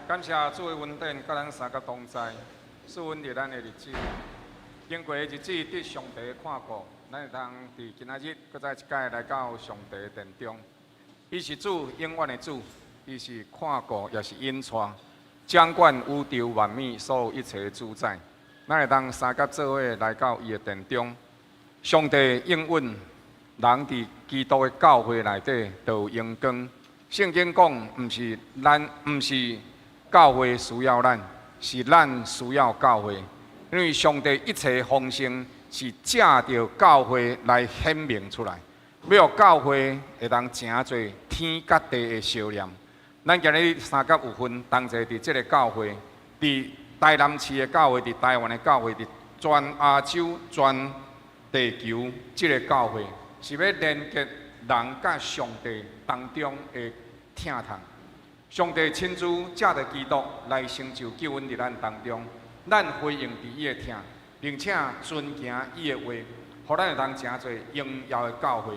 感謝主的恩典，佮咱相佮同在，賜阮佇咱的日子。經過的日子得上帝的看顧，咱會當佇今仔日閣再一擺來到上帝的殿中。伊是主，永遠的主，伊是看顧，也是引帶，掌管宇宙萬物所有一切的主宰。咱會當相佮做伙來到伊的殿中。上帝應允人佇基督的教會內底都有榮光。聖經講，毋是咱，毋是教會需要咱，是咱需要教會。因為上帝一切豐盛是藉著教會來顯明出來，欲教會會當成做天佮地的相連。咱今日相佮有份同齊佇這个教會，佇台南市的教會，佇台灣的教會，佇全亞洲、全地球這个教會，是欲連結人佮上帝當中的疼痛。上帝親自藉著基督來成就救恩佇咱當中，咱回應佇伊的疼，並且遵行伊的話，予咱會當成做榮耀的教會。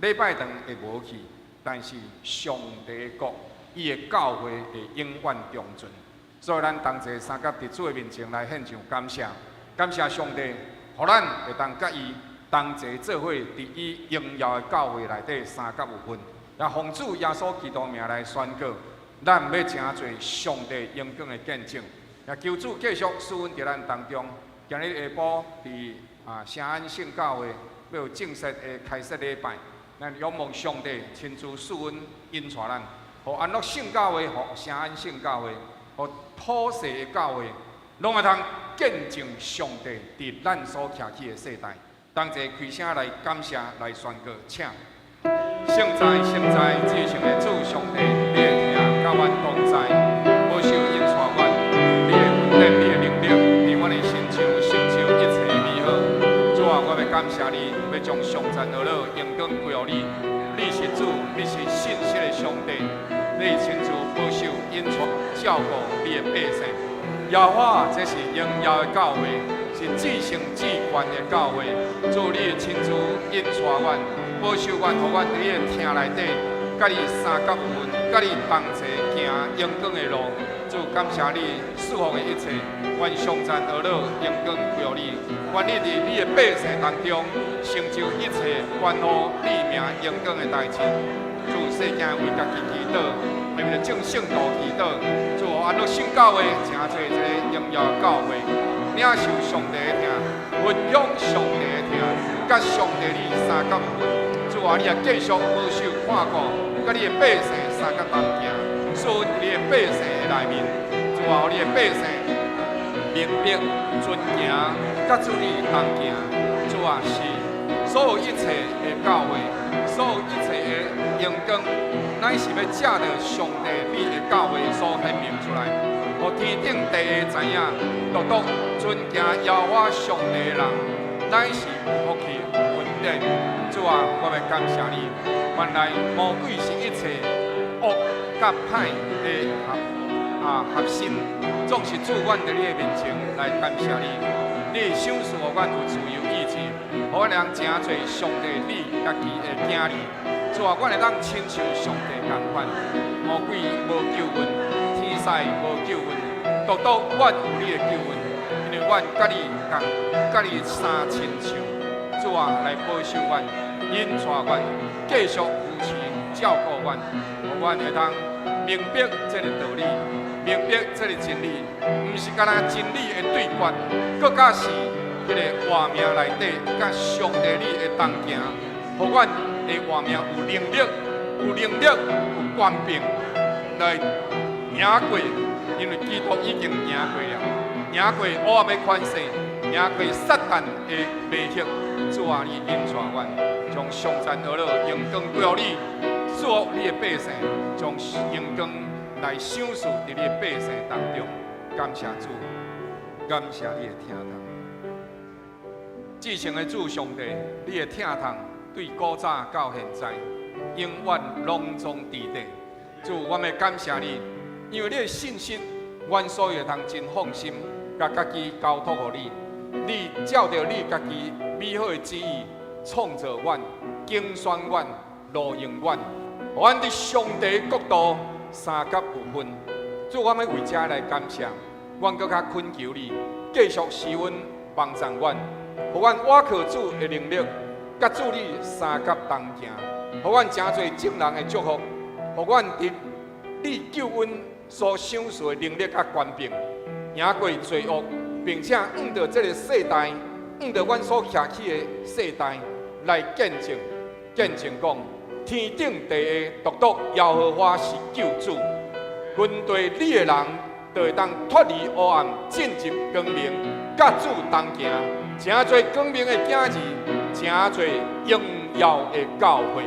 禮拜堂會無去，但是上帝的國，伊的教會會永遠長存。所以咱同齊相佮佇主的面前來獻上感謝，感謝上帝，予咱會當佮伊同齊做伙佇伊榮耀的教會內底相佮有份。也奉主耶穌基督名來宣告，咱欲成做上帝榮光的見證。也求主繼續賜恩佇咱當中。今日下晡佇聖安聖教會欲有正式的開設禮拜，咱仰望上帝親自賜恩引帶咱，予安樂聖教會，予聖安聖教會，予普世的教會，攏會通見證上帝佇咱所徛起的世代。同齊開聲來感謝來宣告，請。聖哉聖哉，至聖的主上帝，你的疼佮阮同在，保守引帶阮，你的恩典，你的能力，佇阮的身上成就一切美好。主啊，我欲感謝你，欲將頌讚和榮光歸予你。你是主，你是信實的上帝，你親自保守引帶照顧你的百姓。耶和華，這是榮耀的教會，是至聖至懸的教會。主，你親自引帶阮，保守阮，予阮佇你的疼內底，佮你相佮有份，佮你同齊行榮光的路。主，感謝你賜福的一切，願頌讚和榮光歸予你。願你佇你的百姓當中，成就一切關乎你名榮光的代誌。主，細囝為家己祈禱，為著眾聖徒祈禱。主，予安樂聖教會成做一个榮耀教會，領受上帝的疼，分享上帝的疼，佮上帝你相佮有份。主啊，你也繼續保守看顧，佮你的百姓相佮同行，賜恩佇你的百姓的內面。主啊，予你的百姓明白遵行，佮主你同行。主啊，是所有一切的教會，所有一切的榮光，乃是欲藉著上帝你的教會所顯明出來，予天頂地下知影，獨獨遵行耶和華上帝的人，乃是有福氣、有恩典。主啊，我欲感謝你。原來魔鬼是一切惡佮歹的合心，總是主，阮佇你的面前來感謝你。你賞賜予阮有自由意志，予阮會當成做上帝你家己的囝兒。主啊，阮會當親像上帝仝款，魔鬼無救阮，天使無救阮，獨獨阮有你的救恩，因為阮佮你仝，佮你三親像。主啊，來保守阮，引帶阮，繼續扶持照顧阮，予阮會當明白這个道理，明白這个真理，毋是干焦真理的對決，閣較是彼个活命內底佮上帝你的同行，予阮的活命有能力、有能力、有權柄來贏過，因為基督已經贏過了，贏過黑暗的權勢，贏過撒旦的迷惑。主啊，你引帶阮，將頌讚和榮光歸予你，祝福你的百姓，將榮光來賞賜佇你的百姓當中。感謝主，感謝你的疼痛。至聖的主上帝，你的疼痛對古早到現在，永遠攏總佇咧。主，我欲感謝你，因為你的信實，阮所以會通真放心，共家己交託予你。你照著你家己美好的旨意，創造阮、揀選阮、錄用阮，予阮佇上帝國度相佮有份。主，我欲為這來感謝，阮閣較懇求你，繼續施恩幫助阮，予阮倚靠主的能力，佮主你相佮同行，予阮誠濟眾人的祝福，予阮佇你救恩所賞賜的能力佮權柄，贏過罪惡，並且向著這个世代，向著阮所徛起的世代來見證，見證講天頂地下獨獨耶和華是救主，跟隨你的人就會當脫離黑暗，進入光明，佮主同行，成做光明的囝兒，成做榮耀的教會。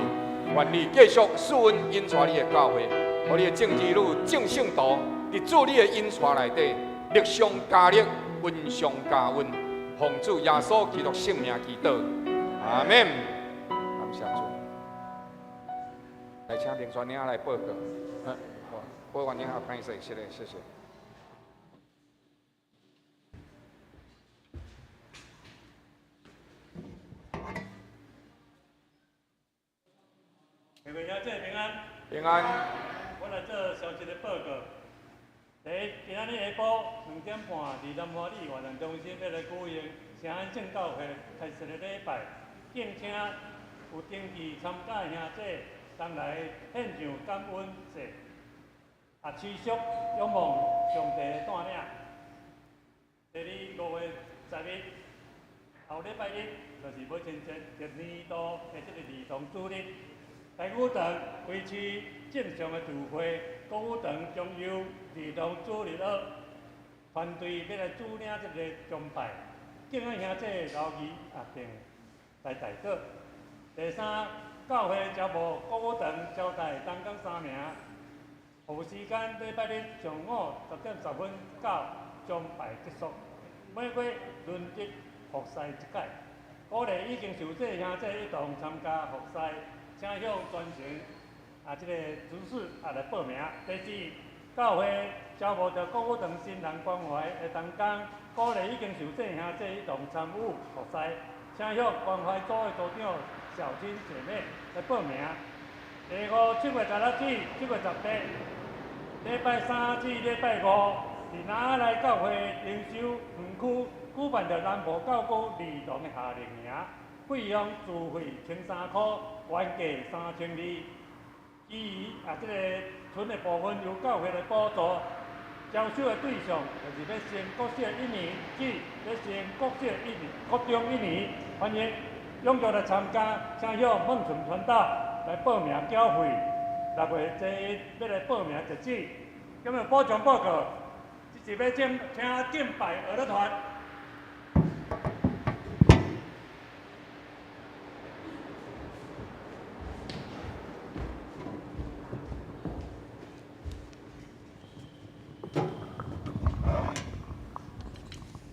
願你繼續賜恩引帶你的教會，予你的眾兒女、眾聖徒，佇主你的引帶內底，力上加力，恩上加恩，奉主耶穌基督聖名祈禱，阿們。感謝主。來，請林傳領來報告。好，報完以後歹勢，謝謝，謝謝。各位兄弟平安。平安。我來做小一个報告。第一，今仔日下晡2點半，佇南華里活動中心欲來舉行聖安正教會開設的禮拜，敬請有登記參加的兄弟同來獻上感恩祭，也持續仰望上帝的帶領。第二，5月10日，後禮拜日就是母親節，一年度的這个兒童主日。台語堂維持正常的聚會，國語堂將由兒童主日學團隊欲來主領這个崇拜，敬愛兄弟留意也定來代禱。第三，教會招募國語堂招待同工三名，服務時間禮拜日上午10點10分到崇拜結束，每月輪值服侍一擺，鼓勵已經受洗兄弟一同參加服侍。請向專線啊，這个執事啊來報名。第四，教會招募著國語堂新人關懷的同工，鼓勵已經受洗兄弟一同參與服侍，請向關懷組的組長小青姐妹來報名。第五，7月16至7月18，禮拜三至禮拜五，佇南阿來教會靈修園區舉辦著南部教區兒童的夏令營，費用自費1300塊，原價3200。其餘啊，這个剩的部分由教會來補助。招收的對象就是欲升國小一年至欲升國小一年、國中一年，歡迎踴躍來參加，請向孟純傳道來報名繳費。6月11欲來報名截止。今日補充報告，這是欲請請敬拜樂團。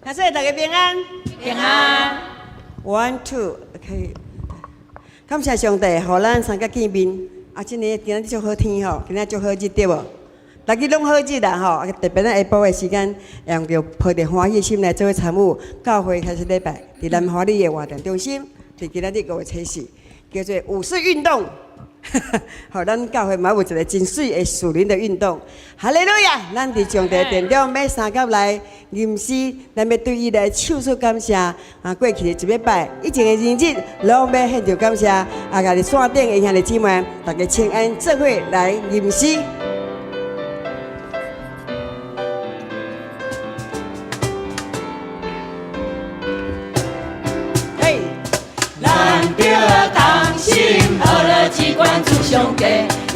兄弟大家平安，平安。 One two，可以。感謝上帝，予咱三個見面。啊，真的今仔日足好天吼，今仔日足好日對無？逐日攏好日啦吼，啊，特別咱下晡的時間，用著抱著歡喜心來做伙參與教會開始禮拜，佇南華里的活動中心，佇今仔日5月24，叫做五四運動。吼，咱教會嘛有一个真媠的屬靈的運動。哈利路亞！咱佇上帝殿中欲相佮來吟詩，咱欲對伊來唱出感謝。啊，過去的一禮拜，以前的日子，攏欲獻上感謝。啊，共佇線頂的兄弟姊妹，大家請安做伙來吟詩。嘿，咱著同心合力，只管主上帝，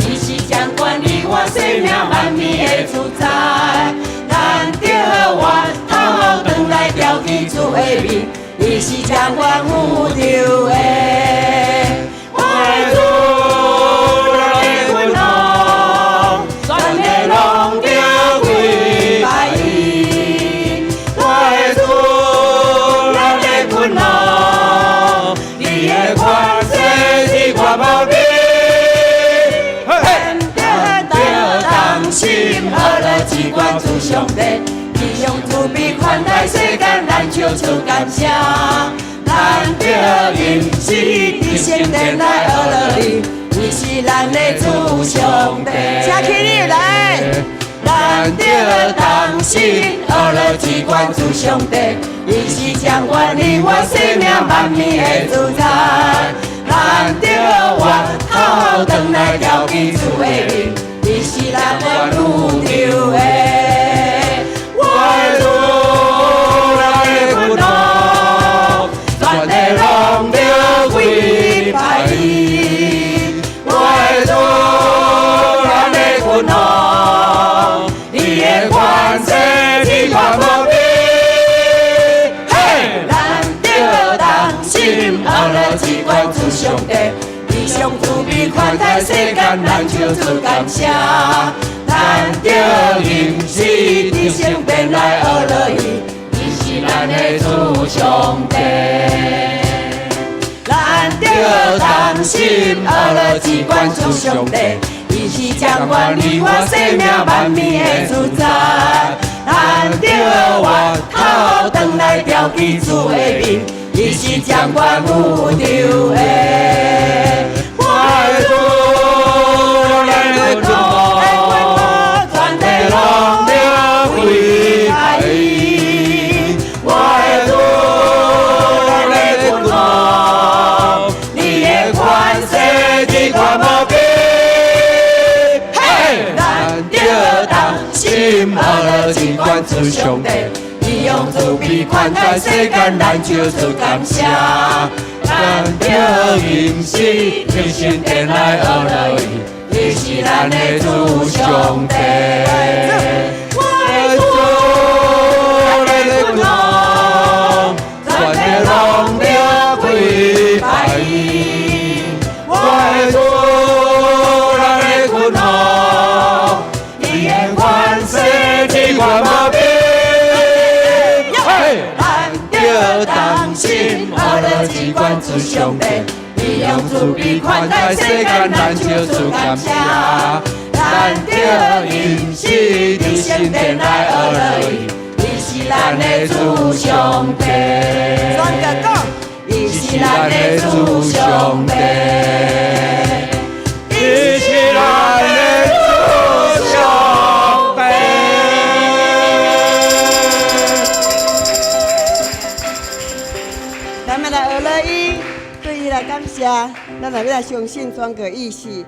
伊是掌管你我生命萬物的主宰。咱著回頭轉來牢記主的面，伊是掌管宇宙的。我的主，咱的君王，全地攏著跪拜伊。我的主，咱的君王，你的權勢你我無比。咱著同心合力，只管主上帝，伊用慈悲款待世間，咱唱出感謝。咱著吟詩佇聖殿來學樂你，伊是咱的主上帝。請起立來。咱咱著同心学乐只管主上帝，伊是掌管你我生命万物的主宰。咱著回头转来朝见主的面，伊是咱的宇宙的。我的主，咱的君王，全地拢著跪拜伊。我的主，咱的君王，伊的权势只看无比。嘿，咱著同心学乐只管主上帝，伊上慈悲宽待世间，咱唱出感谢。咱著认识得胜便来学乐伊，伊是咱的主上帝。咱著同心学乐只管主上帝，伊是掌管你我生命万物的主宰。咱著回头转来朝见主的面，伊是掌管宇宙的。我的主，咱的君王，全地拢著跪拜伊。我的主，咱的君王，你的权势只看无比。嘿，咱著同心学乐只管主上帝，伊用慈悲宽待世间，咱唱出感谢。咱著认识天神殿来学乐伊，伊是咱的主上帝。我的主，咱的君王，全地拢著跪拜伊。我的主，咱的君王，伊的权势只看无比。嘿，咱著同心学乐只管主上帝，伊用慈悲宽待世间，咱唱出感谢。咱著认识得胜便来学乐伊，伊是咱的主上帝。全国讲，伊是咱的主上帝，伊是咱的主上帝。咱們來學樂伊，對伊來感謝。咱若欲來相信宣告伊是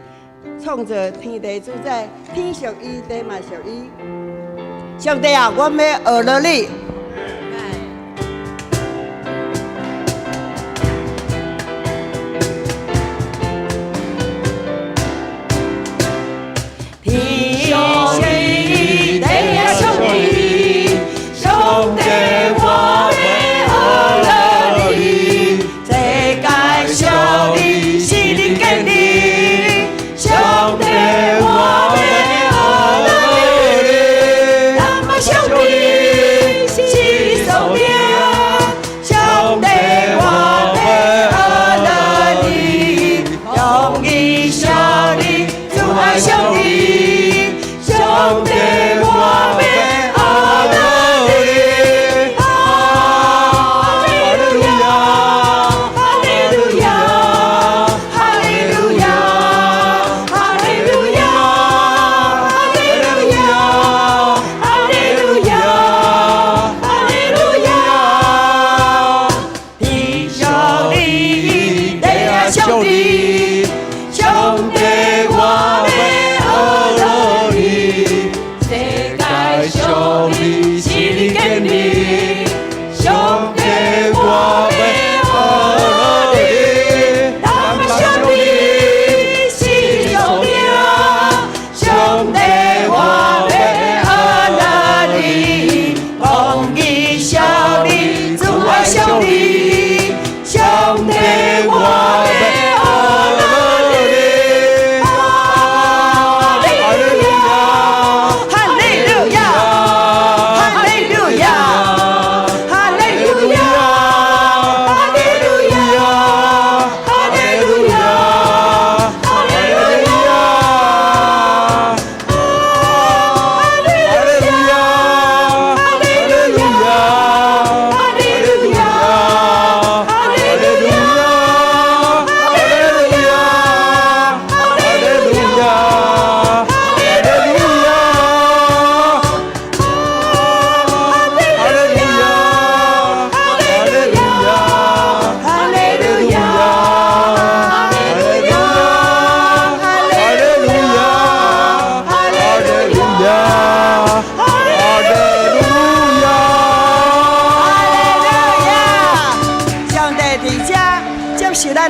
創造天地主宰，天屬伊，地嘛屬伊。上帝啊，我欲學樂你。天屬你，地也屬你，上帝我欲學樂你，世界屬你，是你建立，上帝我欲學樂你，咱嘛屬你，是你所命，上帝我欲學樂你，榮耀屬你，主愛屬你，上帝我欲學樂你，哈利路亞，哈利路亞，哈利路亞，哈利路亞，哈利路亞，哈利路亞，哈利路亞。天屬你，地也屬你，上帝我欲學樂你，世界屬你，是你建立，上帝我欲學樂你，咱嘛屬你，是你所命，上帝我欲學樂你，榮耀屬你，主愛屬你，上帝我欲學樂你，哈利路亞，哈利路亞，哈利路亞，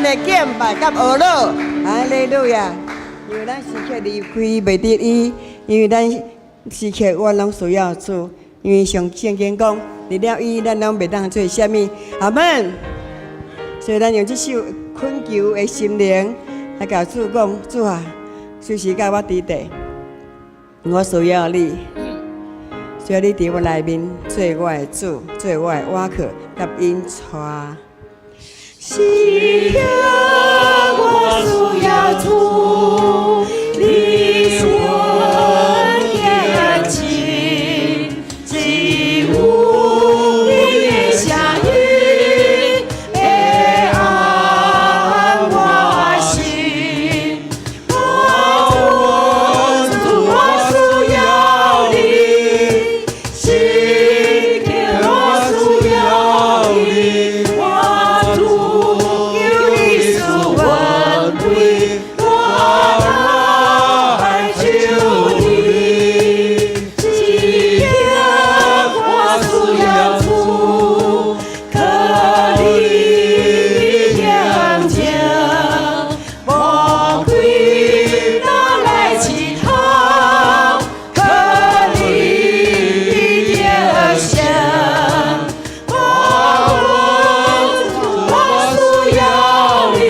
咱的敬拜佮呵咾，哈利路亞！因為咱時刻離開袂得伊，因為咱時刻我攏需要主，因為上聖經講，離了伊，咱攏袂當做啥物。阿門。所以咱用這首懇求的心靈來共主講：主啊，隨時佮我佇佇，我需要你，需要你佇我內面做我的主，做我的倚靠佮引帶。時刻我需要主，你是阮堅強，只有你的聲音會安我心。我主，我需要你，時刻我需要你，我主求你賜恩惠，我來求你。時刻我需要主，靠你堅強，魔鬼若來試探，靠你得勝。我主，我需要你，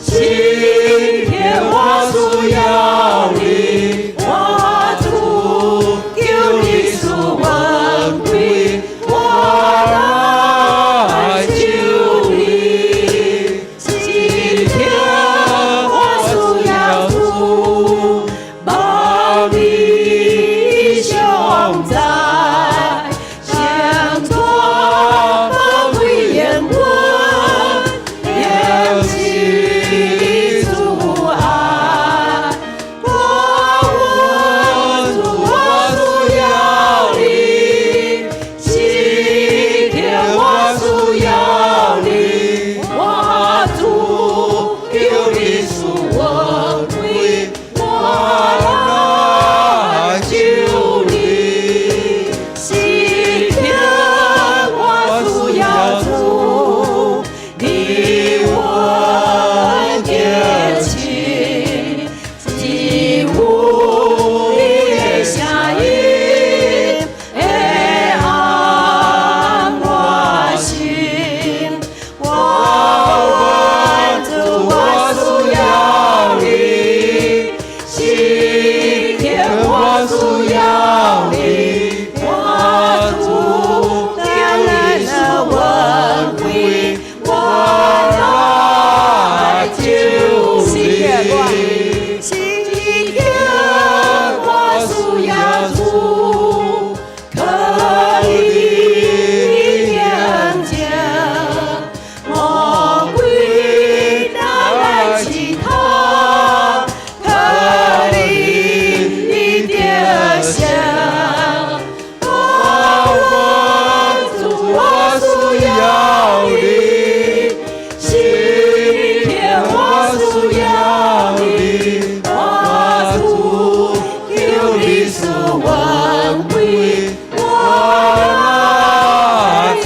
時刻我需要你，我主求你賜恩惠，我來求你。時刻我需要主，望你常在，成全寶貴應允，應是主愛。我主，我需要你，時刻我需要你，我主求你賜恩惠，我來求你。時刻我需要主，你阮堅強，只有你的聲音會安我心。我主，我需要你，時刻我需要你，我主求你賜恩惠，我來求你。時刻我需要主，靠你堅強，魔鬼若來試探，靠你得勝。我主，我需要你，時刻我需要你，我主求你賜恩惠，我來求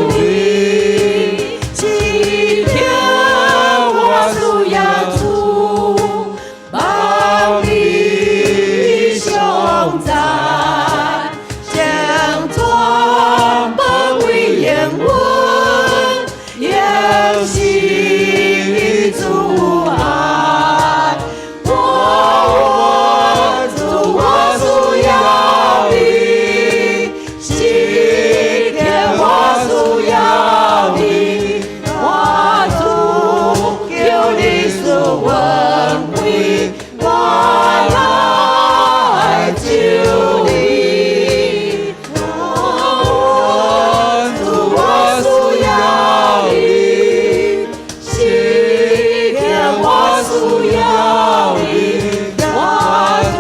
你。時刻我需要主，望你常在，成全寶貴應允，應是主愛。我主，我需要你，時刻我需要你，我主求你賜恩惠，我來求你。我主，我需要你，時刻我需要你，我主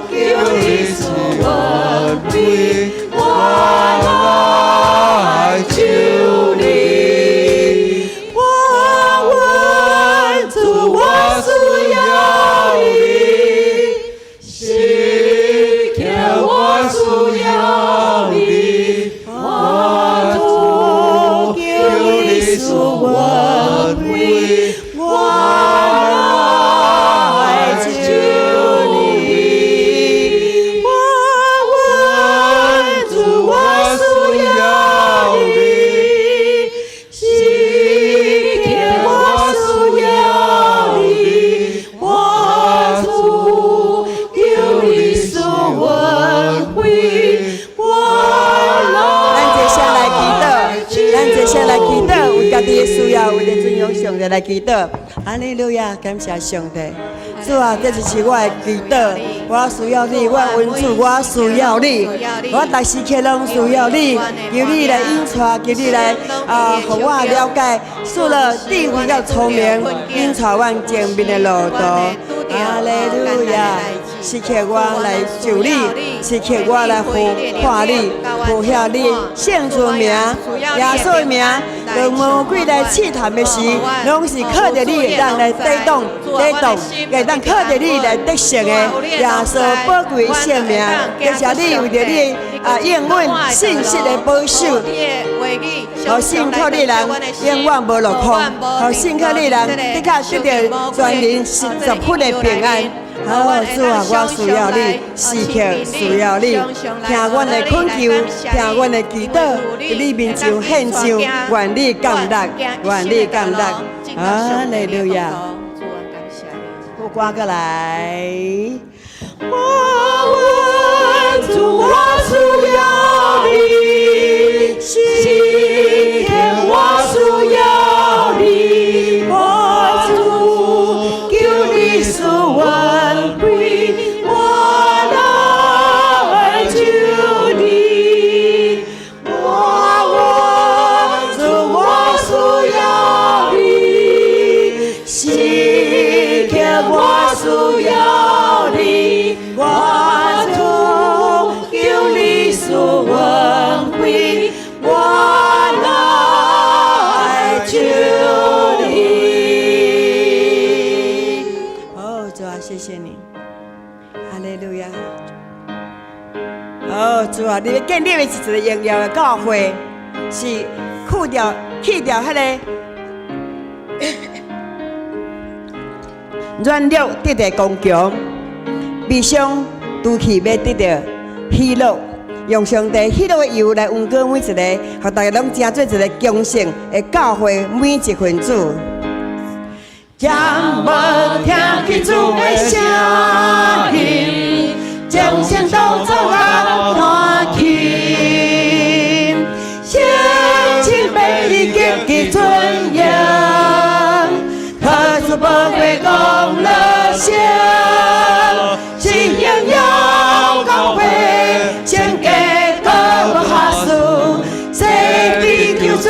求你賜恩惠，我來求你。我主，我需要你，時刻我需要你，我主求你賜恩齊來祈禱。哈利路亞，感謝上帝。主啊，這就是我的祈禱，我需要你，我恩主，我需要你，我逐時刻攏需要你，求你來引帶，求你來啊，予我了解，除了智慧佮聰明，引帶阮前面的路途。哈利路亞，時刻我來求你，時刻我來呼喚你，呼喊你聖主名，耶穌的名。當魔鬼來試探的時，攏是靠著你會當來抵擋、抵擋，會當靠著你來得勝的。耶穌寶貴聖名，感謝你為著你啊應允信實的保守，予信靠你人永遠無落空，予信靠你人的確得著全人十分的平安。好，主啊，我需要你，時刻需要你，聽阮的懇求，聽阮的祈禱，佇你面前獻上，願你感恩，願你感恩。哈利路亞。副歌過來。我主，我需要你，時刻我需要你，我主，求你賜恩惠，我來求你。我主，我需要你，時刻我需要你，我主，求你賜恩惠，我來求你。哦，主啊，謝謝你，哈利路亞。哦，主啊，你欲建立的是一個榮耀的教會，是去掉、去掉彼個軟弱得著剛強，悲傷除去欲得著喜樂，用上帝喜樂的油來恩膏每一個，予大家攏成做一個強盛的教會每一份子。將無聽見主的聲音，鐘聲獨奏甲彈琴，聖情欲極其尊榮，特殊寶貴功勞聲，是榮耀教會，聖潔閣無瑕疵，洗滌救主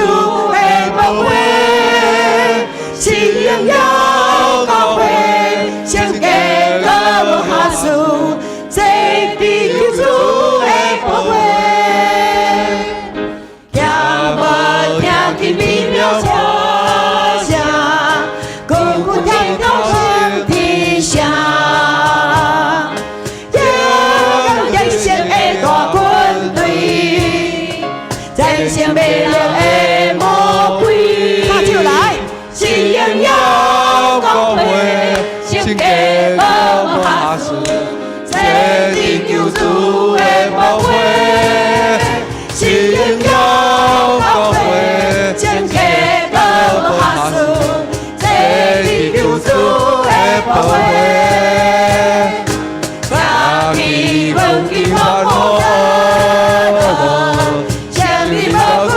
的寶血，是榮耀教會，聖潔閣無瑕疵，洗滌救主的寶血。聽無聽見美妙歌聲，久久聽到心天聲，勇敢得勝的大軍隊，戰勝迷惑的魔鬼。拍手來，是榮耀教會，聖潔無瑕疵，洗滌救主的寶血。是榮耀教會，聖潔無瑕疵，洗滌救主的寶血。家己問記發樂，勝利無懼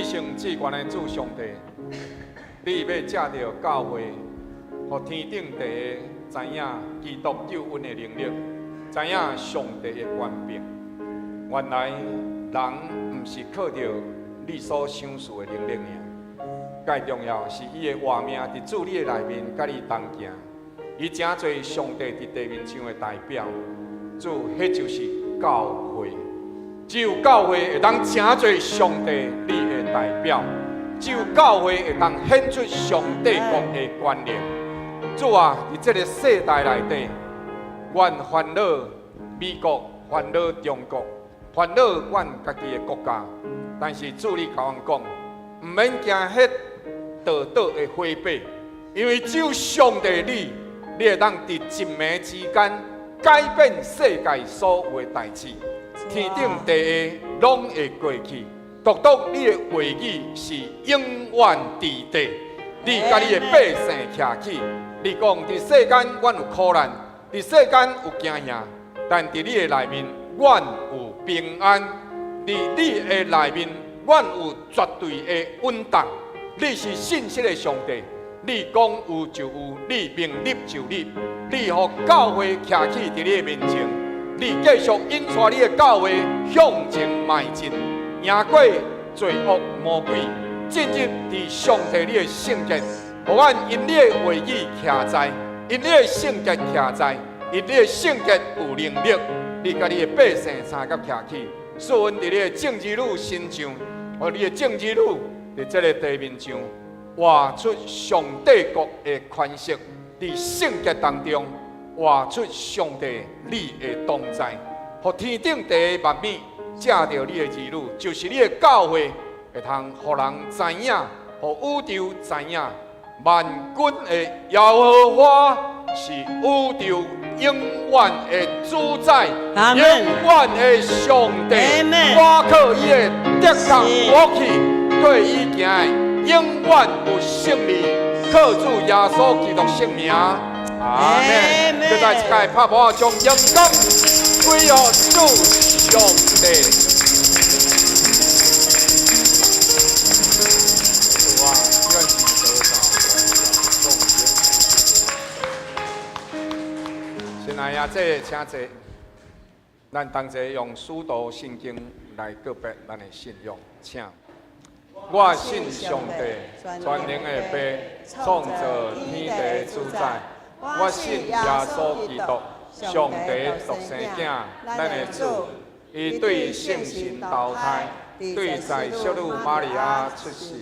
聖至懸的主上帝，你欲藉著教會，予天頂地下知影基督救恩的能力，知影上帝的權柄。原來人毋是靠著你所賞賜的能力爾，蓋重要是伊的活命佇主你的內面，佮你同行。伊成做上帝佇地面上的代表，主，彼就是教會。只有教會會當成做上帝你的代表，只有教會會當顯出上帝國的權能。主啊，佇這个世代內底，阮煩惱美國，煩惱中國，煩惱阮家己的國家。但是主你共阮講，毋免驚彼道德的毀滅，因為只有上帝你，你會當佇一暝之間改變世界所有的代誌，天頂地下攏會過去，獨獨你的話語是永遠佇地。你佮你的百姓徛起，你講佇世間阮有苦難，佇世間有驚嚇，但佇你的內面，阮有平安。佇你的內面，阮有絕對的穩當。你是信實的上帝，你講有就有，你命立就立。你予教會徛起佇你的面前，你繼續引帶你的教會向前邁進，贏過罪惡魔鬼，進入佇上帝你的聖潔，予阮因你的話語徛在，因你的聖潔徛在，因你的聖潔有能力，你佮你的百姓相佮徛起，賜阮佇你的眾兒女身上，予你的眾兒女佇這个地面上活出上帝國的權勢，佇聖潔當中活出上帝你的同在，予天頂地的萬物藉著你的兒女，就是你的教會，會通予人知影，予宇宙知影，萬軍的耶和華是宇宙永遠的主宰，永遠的上帝。倚靠伊的得力武器，對伊行的永遠有勝利。靠主耶穌基督聖名，阿門。閣再一擺拍鼓，將榮光歸予主上帝。主啊，願你得著榮耀。親愛的，這請坐。咱同齊用使徒信經來告白咱的信仰，請。我信上帝，全能的父，創造天地主宰。我信耶穌基督，上帝獨生囝，咱的主。伊對聖神投胎，對在淑女瑪利亞出世，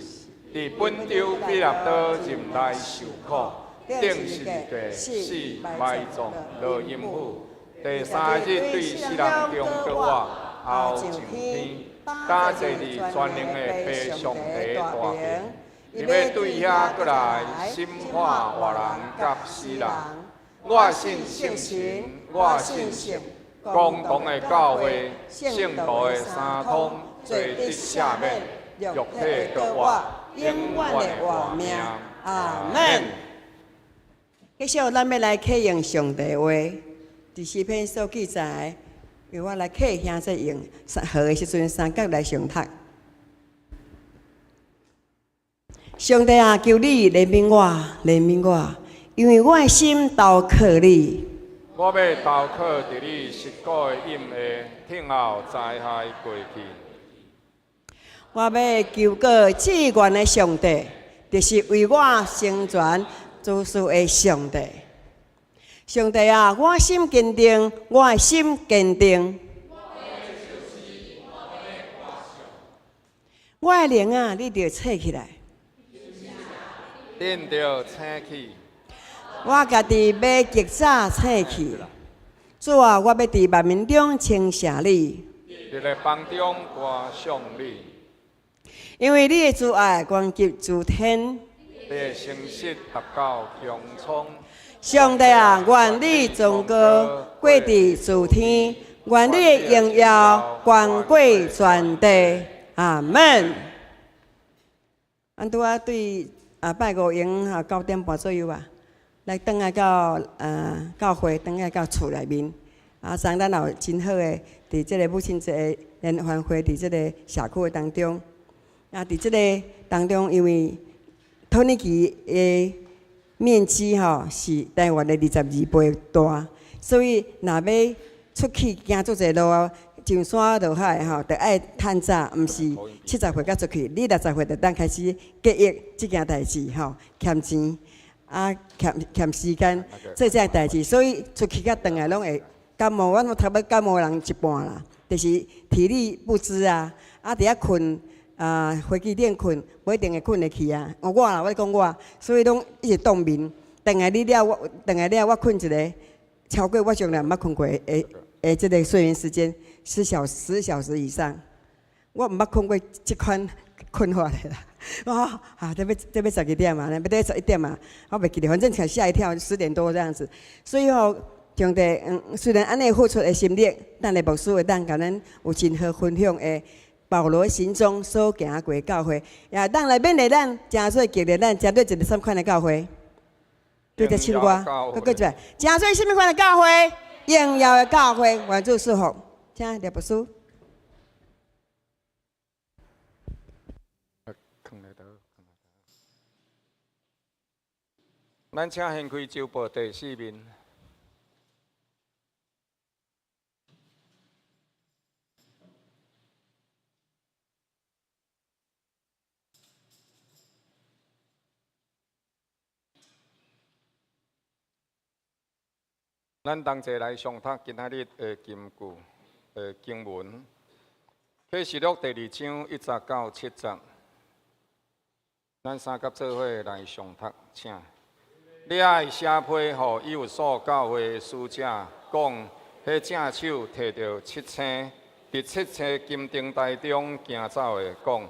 佇本丟彼拉多任內受苦，釘十字架，死埋葬，落陰府。第三日對死人中復活，後上天，擔坐佇全能的父上帝大爿，伊欲對遐閣來審判活人佮死人。我信聖神，我信聖共同的教會，聖徒的相通，罪得赦免，肉體復活，永遠的活命。阿門。繼續，咱欲來啟用上帝話，佇詩篇所記載，由我來啟兄弟用，好的時陣三角來上讀。上帝啊，求你憐憫我，憐憫我，因為我的心投靠你。我欲投靠佇你膝股的蔭下，聽候災害過去。我欲求告至懸的上帝，就是為我成全諸事的上帝。上帝啊，我心堅定，我的心堅定。我的靈啊，你著醒起來。恁著醒起。我家己欲極早醒起。主啊，我欲佇萬民中稱謝你。佇列邦中歌頌你。因為你的慈愛懸及諸天。你的誠實達到穹蒼。上帝啊，願你尊高過佇諸天，願你的榮耀懸過全地。阿門。阮拄仔對啊拜五閒啊9點半左右啊，來轉來到啊教會，轉來到厝內面。啊，昨咱也有真好的佇這个母親節聯歡會，佇這个社區的當中。啊，佇這个當中，因為土耳其的面積吼是台灣的22倍大，所以若欲出去行足濟路啊，上山落海吼，著愛趁早，毋是70歲才出去，你60歲就當開始計劃這件代誌吼，儉錢啊，儉儉時間做這個代誌，所以出去佮轉來攏會感冒，阮差不多感冒人一半啦，就是體力不支啊，啊佇遐睏啊，飛機頂睏，無一定會睏會去啊。我啦，我咧講我，所以攏一直當眠。轉來你了，我轉來了，我睏一个超過我從來毋捌睏過的的這个睡眠時間10小時以上，我毋捌睏過這款睏法的啦。我啊，這欲12點啊，欲11點啊，我袂記得，反正嚇一跳，10點多這樣子。所以吼，上帝雖然按呢付出的心力，但是牧師會當共咱有真好分享的保羅行蹤所行過的教會，也當來勉勵咱，誠做激勵咱，誠做一个啥物款的教會？對著唱歌，閣閣一擺，誠做啥物款的教會？榮耀的教會，願主賜福，請廖牧師。咱請掀開週報第四面。咱同齊來誦讀今仔日的金句的經文，啟示錄第二章1節到7節。咱三甲做伙來誦讀，請。你愛寫批予以弗所教會的使者講，彼正手提著七星，佇七星金燈臺中行走的講，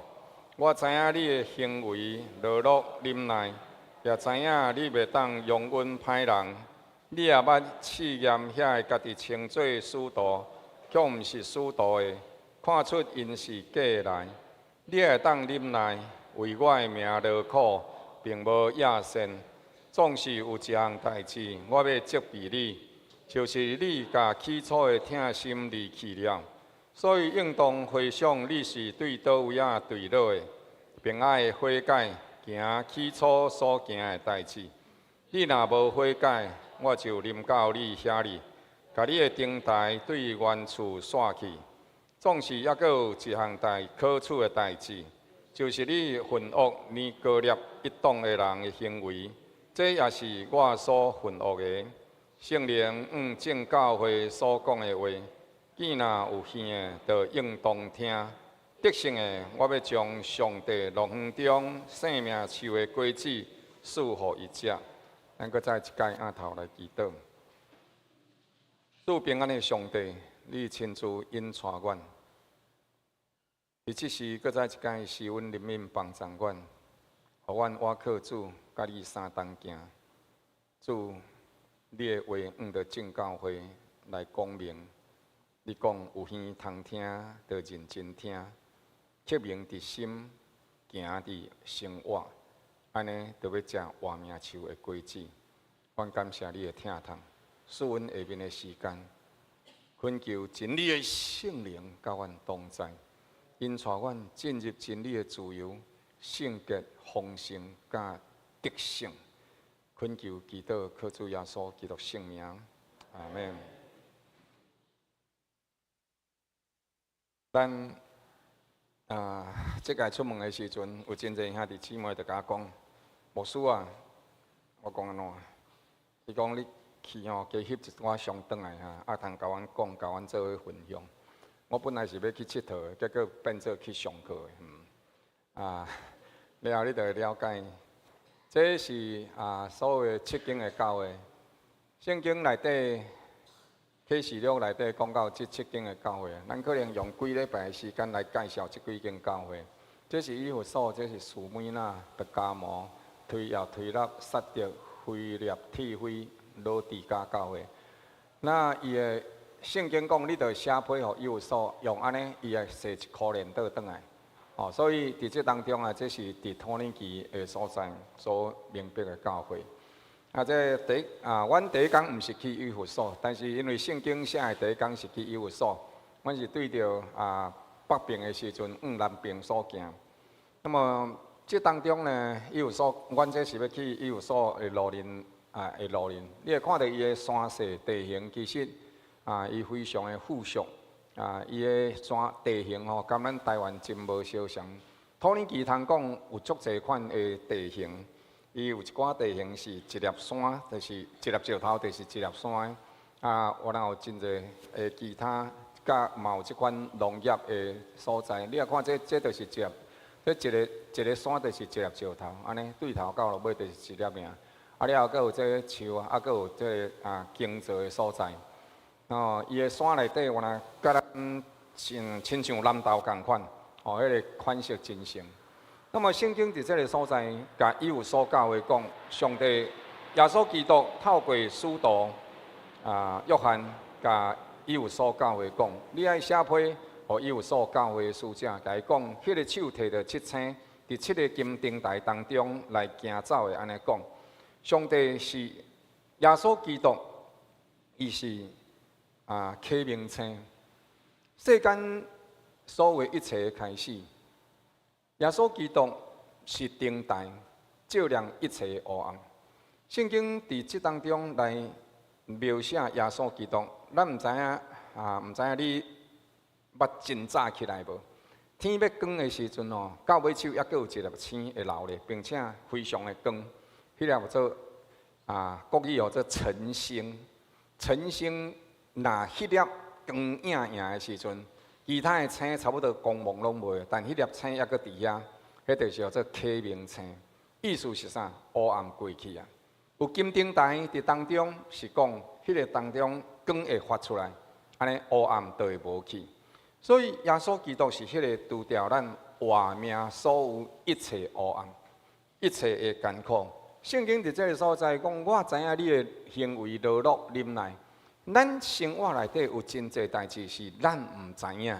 我知影你的行為、勞碌、忍耐，也知影你袂當容忍歹人。你也捌試驗遐个家己稱做使徒，卻毋是使徒的，看出𪜶是假的來。你會當忍耐，為我的名勞苦，並無厭倦。總是有一項代誌，我欲責備你，就是你共起初的疼心離棄了。所以應當回想你是對佗位仔墜落的，並愛悔改，行起初所行的代誌。你若無悔改，我就臨到你遐裡，共你的燈臺對原處徙去。總是猶閣有一項代可取的代誌，就是你恨惡尼哥勒一黨的人的行為，這也是我所恨惡的。聖靈按眾教會所講的話，見若有耳的，就應當聽。得勝的，我欲將上帝樂園中生命樹的果子賜予伊食。咱閣再一擺按頭來祈禱。賜平安的上帝，你親自引帶阮，佇這時閣再一擺施恩憐憫幫助阮，予阮倚靠主，佮你相同行。主，你的話向著眾教會來講明，你講有耳通聽，就認真聽，刻銘佇心，行佇生活。按呢，就欲食活命樹的果子。阮感謝你的疼痛，賜阮下面的時間，懇求真理的聖靈佮阮同在，引帶阮進入真理的自由、聖潔、豐盛佮得勝。懇求祈禱，靠主耶穌基督聖名，阿們。咱啊，這擺出門的時陣，有真濟兄弟姊妹就共我講，牧師啊，我講按怎？伊講你去吼，加翕一寡相轉來哈，啊，通共阮講，共阮做伙分享。我本來是欲去𨑨迌的，結果變做去上課的。啊，了後你就會了解，這是啊，所謂七間的教會，聖經內底啟示錄內底講到這七間的教會，咱可能用幾禮拜的時間來介紹這幾間教會。這是以弗所，這是士每拿、伯加摩、推雅推喇、撒狄、腓立鐵非、老底嘉教會。那伊的聖經講，你著寫批予以弗所，用按呢，伊會踅一箍鐮倒轉來。哦，所以佇這當中啊，這是佇土耳其的所在所明白的教會。啊，這第一啊，阮第一工毋是去以弗所，但是因為聖經寫的第一工是去以弗所，阮是對著啊北邊的時陣，往南邊所行。那麼這當中呢，以弗所，阮這是欲去以弗所的路林啊的路林，你會看著伊的山勢地形，其實啊，伊非常的富庶啊，伊的山地形吼，佮咱台灣真無相像。土耳其通講有足濟款的地形，伊有一寡地形是一粒山，就是一粒石頭，就是一粒山。啊，原來有真濟的其他，佮嘛有這款農業的所在。你若看這，這就是一粒，這一个一个山就是一粒石頭，按呢對頭到落尾就是一粒爾。啊了後，閣有這个樹啊，閣有這个啊耕作的所在。哦，伊的山內底原來佮咱親親像南投仝款，哦，彼个款式真像。那麼聖經佇這个所在，共以弗所教會講，上帝耶穌基督透過使徒啊約翰，共以弗所教會講，你愛寫批予以弗所教會的使者，共伊講，彼个手提著七星，佇七个金燈臺當中來行走的，按呢講，上帝是耶穌基督，伊是啊啟明星，世間所有一切的開始，耶穌基督是燈臺，照亮一切的黑暗。聖經佇這當中來描寫耶穌基督，咱毋知影啊，毋知影你捌真早起來無？天欲光的時陣哦，到尾手猶閣有一粒星會留咧，並且非常的光，彼粒叫做啊國語號做晨星。晨星若彼粒光映映的時陣，其他的星差不多光芒攏無，但彼粒星猶閣佇遐，彼就是號做啟明星。意思是啥？黑暗過去啊！有金燈臺佇當中，是講彼个當中光會發出來，按呢黑暗就會無去。所以耶穌基督是彼个除掉咱活命所有一切黑暗、一切的艱苦。聖經佇這个所在講，我知影你的行為勞碌忍耐。咱生活內底有真濟代誌是咱毋知影的，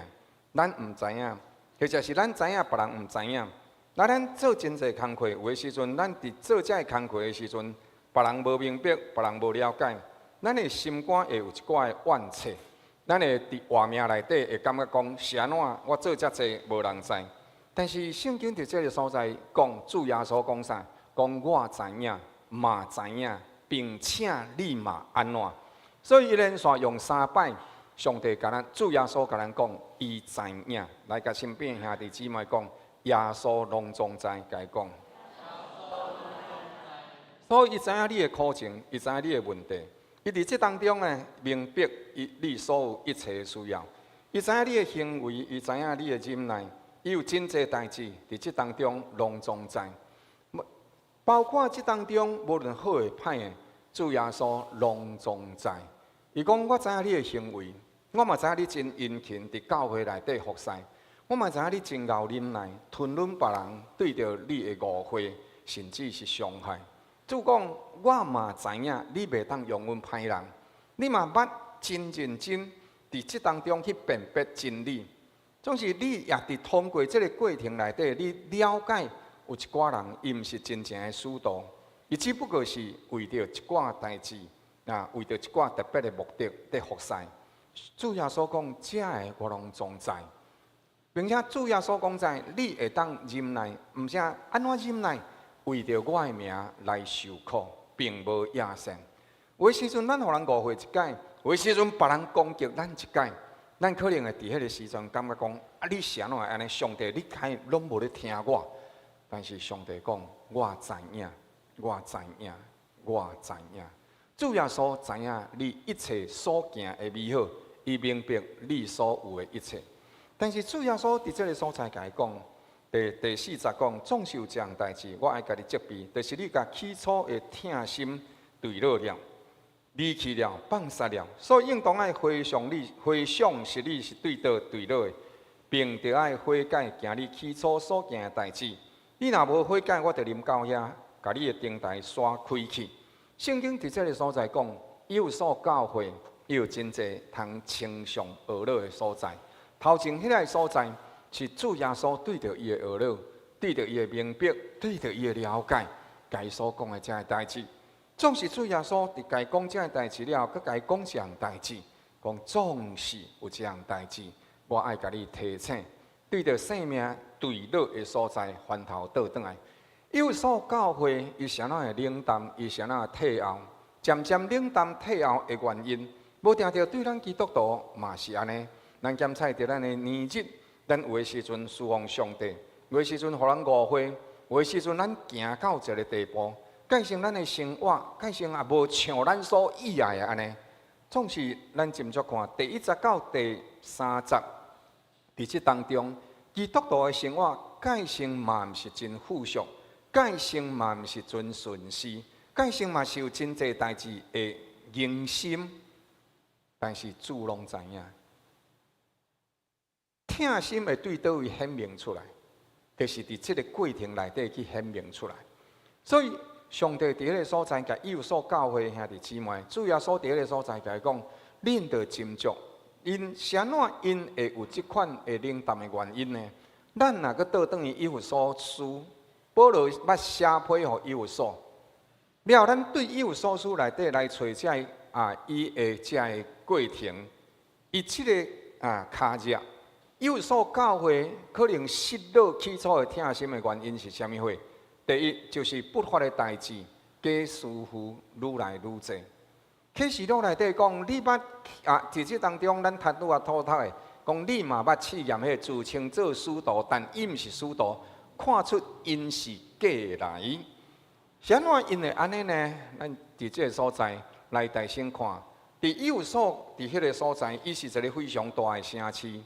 咱毋知影，或者是咱知影，別人毋知影。那咱做真濟工課，有的時陣，咱佇做這个工課的時陣，別人無明白，別人無了解，咱的心肝會有一寡的怨氣，咱會佇活命內底會感覺講是按怎，我做遮濟無人知。但是聖經佇這个所在講，主耶穌講啥？講我知影，嘛知影，並且你嘛按怎？所以伊連續用三擺，上帝共咱主耶穌共咱講，伊知影。來，共身邊兄弟姊妹講，耶穌攏總知，共伊講。所以伊知影你的苦情，伊知影你的問題，伊佇這當中呢，明白伊你所有一切的需要。伊知影你的行為，伊知影你的忍耐，伊有真濟代誌佇這當中攏總知。包括這當中無論好的歹的，主耶穌攏總知。伊講我知影你的行為，我嘛知影你真殷勤佇教會內底服侍，我嘛知影你真𠢕忍耐，吞忍別人對著你的誤會，甚至是傷害。主講，我嘛知影你袂當容忍歹人，你嘛捌真認真佇這當中去辨別真理。總是你也佇通過這个過程內底，你了解有一寡人伊毋是真正的使徒，伊只不過是為著一寡代誌，啊，為著一寡特別的目的佇服侍。主耶穌講，這个我攏總知，並且主耶穌講知，你會當忍耐，毋是按怎忍耐？為著我的名來受苦，並無厭勝。有的時陣，咱予人誤會一擺；有的時陣，別人攻擊咱一擺，咱可能會佇彼个時陣感覺講：啊，你是按怎會按呢？上帝，你敢攏無咧聽我？但是上帝講：我知影，我知影，我知影。主耶穌知影你一切所行的美好，伊明白你所有的一切。但是主耶穌佇這个所在共伊講。第第四節講，總是有一項代誌，我愛共你責備，就是你共起初的疼心墜落了，離棄了，放殺了，所以應當愛回想你，回想是你是對佗墜落的，並著愛悔改，行你起初所行的代誌。你若無悔改，我就臨到遐，共你的燈臺徙開去。聖經佇這个所在講，以弗所教會有真濟通稱頌呵咾的所在。頭前彼个所在，是主耶穌對著伊的呵咾，對著伊的明白，對著伊的了解，共伊所講的這个代誌。總是主耶穌佇共伊講這個代誌了，閣共伊講一項代誌，講總是有這項代誌，我愛共你提醒，對著生命墜落的所在翻頭倒轉來。以弗所教會伊是按怎會冷淡，伊是按怎退後？漸漸冷淡退後的原因，無定著對咱基督徒嘛是按呢。咱檢採著咱的年日，咱有的時陣侍奉上帝，有的時陣予人誤會，有的時陣咱行到一个地步，改成咱的生活，改成也無像咱所意愛的按呢。總是咱斟酌看第一節到第三節，佇這當中，基督徒的生活改成嘛毋是真富足，改成嘛毋是真順遂，改成嘛是有真濟代誌會疑心，但是主攏知影，疼心會對佗位顯明出來，就是佇這个過程內底去顯明出來。所以上帝佇彼个所在，共以弗所教會兄弟姊妹，主耶穌佇彼个所在共伊講，恁著斟酌，𪜶是按怎𪜶會有這款的冷淡的原因呢？咱若閣倒轉去以弗所書，保羅捌寫批予以弗所，了後咱對以弗所書內底來揣這个啊，伊的這个過程，伊這个啊跤跡，以弗所教會可能失落起初的疼心的原因是啥物貨？第一就是不法的代誌，假師傅愈來愈濟。啟示錄內底講，你捌啊，佇這當中，咱讀拄仔討讀的，講你嘛捌試驗彼个自稱做使徒，但伊毋是使徒，看出𪜶是假的來。是按怎𪜶會按呢呢？咱佇這个所在來大聲看，佇以弗所佇彼个所在，伊是一个非常大的城市，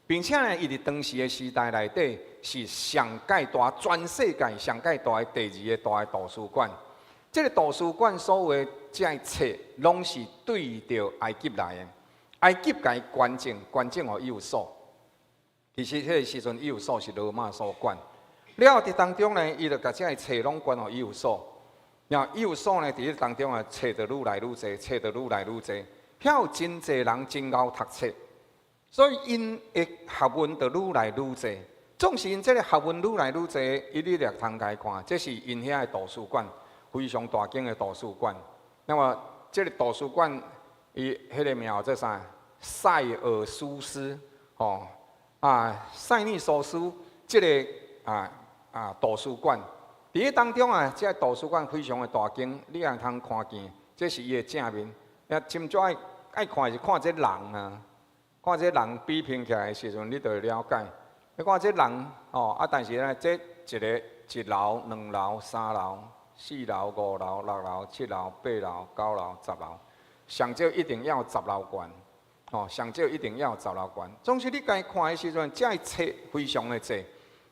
並且呢，伊佇當時的時代內底是上蓋大，全世界上蓋大的第二个大的圖書館。這个圖書館所有的這个冊，攏是對著埃及來的，埃及共伊捐贈，捐贈予以弗所。其實彼个時陣，以弗所是羅馬所管。了後佇當中呢，伊就共這个冊攏捐予以弗所。然後以弗所呢，佇彼當中啊，冊就愈來愈濟，冊就愈來愈濟，遐有真濟人真𠢕讀冊，所以𪜶的學問就愈來愈濟。總是𪜶這个學問愈來愈濟，伊你掠通共伊看，這是𪜶遐的圖書館，非常大間的圖書館。那麼這个圖書館，伊彼个名叫做啥？塞爾蘇斯，吼啊，塞尼蘇斯，這个圖書館。佇彼當中啊，這个圖書館非常的大間，你也通看見，這是伊的正面。啊，真少愛愛看是看這人啊，看這人比拼起來的時陣，你就會了解。你看這人吼啊，但是呢，這一个一樓、兩樓、三樓、四樓、五樓、六樓、七樓、八樓、九樓、十樓，上少一定要十樓懸，吼，上少一定要十樓懸。總是你共伊看的時陣，這个冊非常的濟。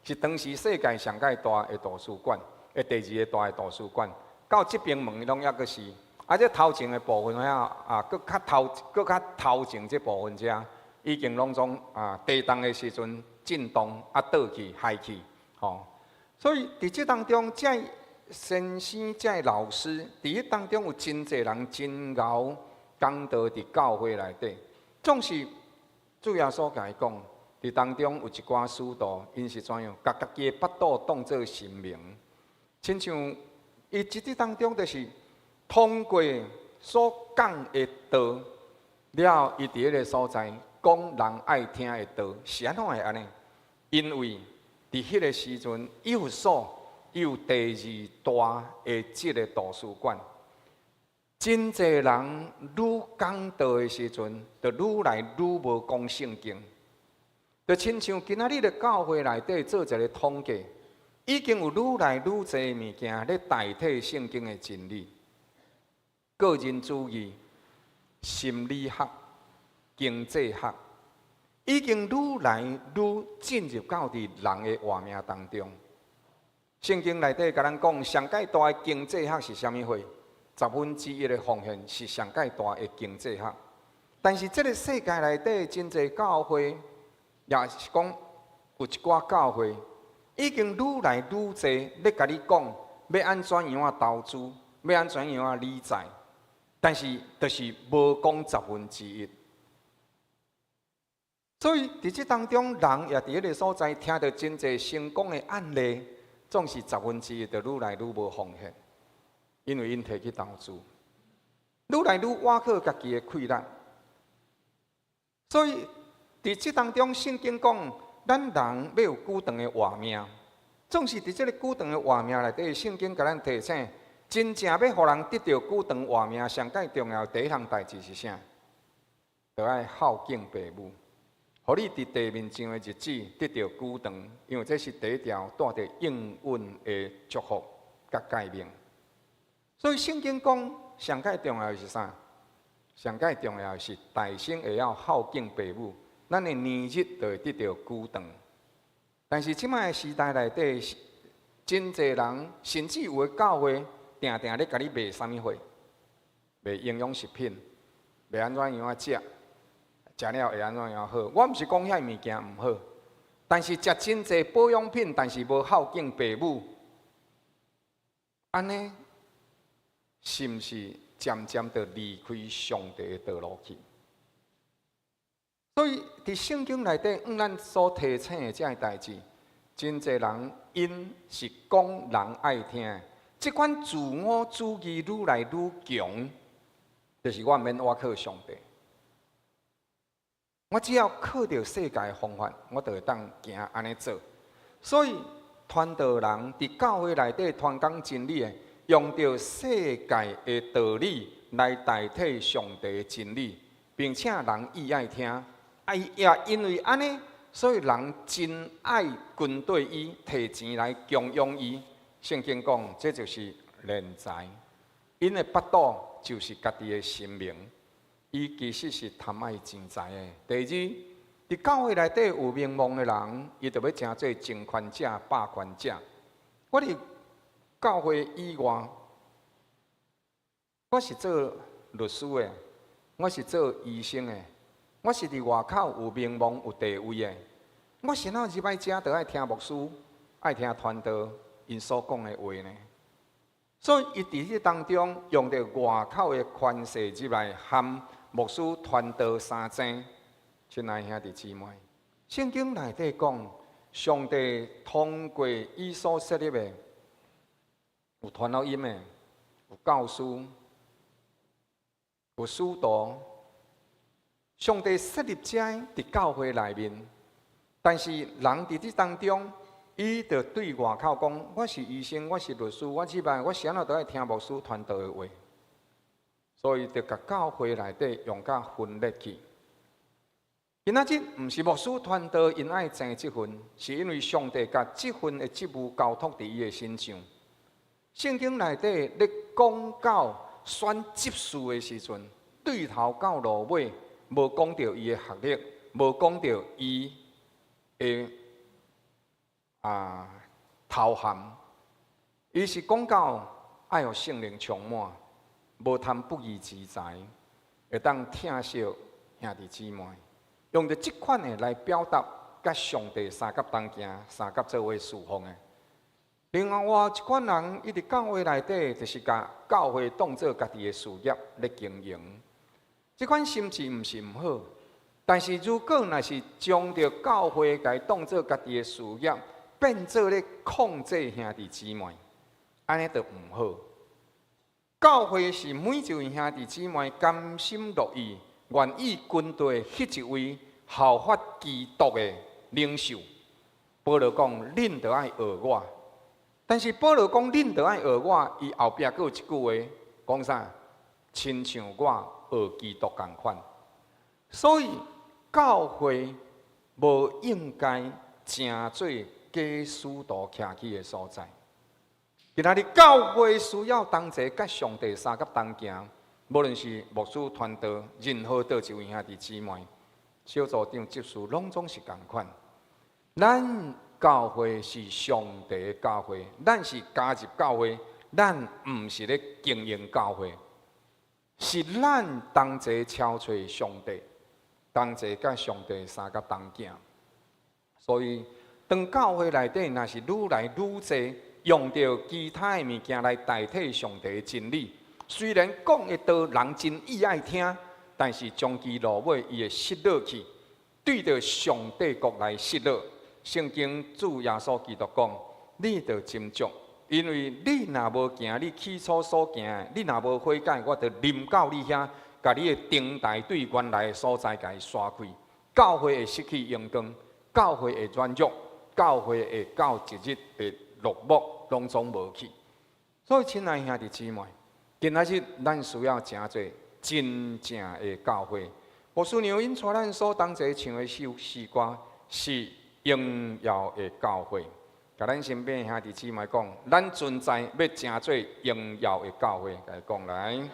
是當時世界上蓋大的圖書館，的第二个大的圖書館。到這邊門攏猶閣是，啊，這頭前的部分遐啊，閣較頭，閣較頭前這部分遮，已經攏總啊地動的時陣震動啊倒去害去，吼。所以佇這當中，這先生、這老師，佇彼當中有真濟人真𠢕講道佇教會內底，總是主耶穌共伊講。佇當中有一寡使徒，𪜶是怎樣？共家己的腹肚當做神明，親像伊這佇當中，就是通過所講的道，了後伊佇彼个所在講人愛聽的道，是按怎會按呢？因為佇彼个時陣，以弗所有第二大的這个圖書館，真濟人愈講道的時陣，就愈來愈無講聖經。就親像今仔日的教會內底做一个統計，已經有愈來愈濟物件咧代替聖經的真理。個人主義、心理學、經濟學，已經愈來愈進入到佇人的活命當中。聖經內底共咱講，上蓋大的經濟學是啥物貨？十分之一的奉獻是上蓋大的經濟學。但是這个世界內底真濟教會，也是講有一寡教會已經愈來愈濟咧共你講欲按怎樣仔投資，欲按怎樣仔理財，但是就是無講十分之一。所以佇這當中，人也佇彼个所在聽著真濟成功的案例，總是十分之一就愈來愈無奉獻，因為𪜶提去投資，愈來愈倚靠家己的氣力。所以佇這當中，聖經講咱人欲有久長的活命，總是佇這个久長的活命內底，聖經共咱提醒，真正欲予人得著久長活命，上蓋重要第一項代誌是啥？著愛孝敬父母，予你佇地面上的日子得著久長，因為這是第一條帶著應允的祝福佮誡命。所以聖經講，上蓋重要的是啥？上蓋重要的是大聲會曉孝敬父母，咱的年日就會得著久長。但是這擺的時代內底，真濟人甚至有的教會，定定咧共你賣啥物貨？賣營養食品，賣按怎樣仔食，食了會按怎樣好？我毋是講遐物件毋好，但是食真濟保養品，但是無孝敬父母，按呢，是毋是漸漸就離開上帝的道路去？所以，佇聖經內底，向咱所提醒的這个代誌，真濟人𪜶是講人愛聽的，這款自我主義愈來愈強，就是我毋免倚靠上帝，我只要靠著世界的方法，我就會當行按呢做。所以，傳道人佇教會內底傳講真理的，用著世界的道理來代替上帝的真理，並且人伊愛聽。啊，也因為按呢，所以人真愛跟綴伊，提錢來供養伊。聖經講，這就是斂財，𪜶的腹肚就是家己的神明。伊其實是貪愛錢財的。第二，佇教會內底有名望的人，伊就欲成做爭權者、霸權者。我佇教會以外，我是做律師的，我是做醫生的，我是佇外口有名望、有地位的。我是哪入來遮，就愛聽牧師、愛聽傳道𪜶所講的話呢？所以，伊佇這當中用著外口的權勢入來含牧師傳道相爭。親愛兄弟姊妹，聖經內底講，上帝通過伊所設立的，有傳福音的，有教師，有使徒。上帝設立這佇教會內面，但是人佇這當中，伊就對外口講：我是醫生，我是律師，我這擺我啥物都愛聽牧師傳道的話，所以就共教會內底用甲分裂去。今仔日毋是牧師傳道𪜶愛爭這份，是因為上帝共這份的職務交託佇伊的身上。聖經內底咧講到選執事的時陣，對頭到落尾，無講著伊的學歷，無講著伊的頭銜，伊是講到愛予聖靈充滿，無貪不義之財，會當疼惜兄弟姊妹，用著這款的來表達，佮上帝相佮同行，相佮做伙侍奉的。另外，一款人，伊佇教會內底，就是共教會當做家己的事業咧經營。這款心志毋是毋好，但是如果若是將著教會共當做家己的事業，變做咧控制兄弟姊妹，按呢就毋好。教會是每一位兄弟姊妹甘心樂意、願意跟隨彼一位效法基督的領袖。保羅講：恁著愛學我。但是保羅講：恁著愛學我，伊後壁閣有一句話講啥？親像我學基督仝款。所以教會無應該成做假使徒徛起的所在。今仔日教會需要同齊佮上帝相佮同行，無論是牧師傳道，任何佗一位兄弟姊妹，小組長執事，攏總是仝款。咱教會是上帝的教會，咱是加入教會，咱毋是咧經營教會，是咱同齊朝揣上帝，同齊佮上帝相佮同行。所以，當教會內底若是愈來愈濟用著其他的物件來代替上帝的真理，雖然講的道人真意愛聽，但是終其落尾伊會失落去，對著上帝國來失落。聖經主耶穌基督講：你著斟酌，因為你若無行你起初所行的，你若無悔改，我就臨到你遐，共你的燈台對原來的所在共伊徙開，教會會失去榮光，教會會軟弱，教會會到一日會落幕，攏總無去。所以，親愛兄弟姊妹，今仔日咱需要成做真正的教會。牧師娘𪜶帶咱所同齊唱的首詩歌是榮耀的教會。共咱身邊兄弟姊妹講，咱存在欲成做榮耀的教會，共伊講來。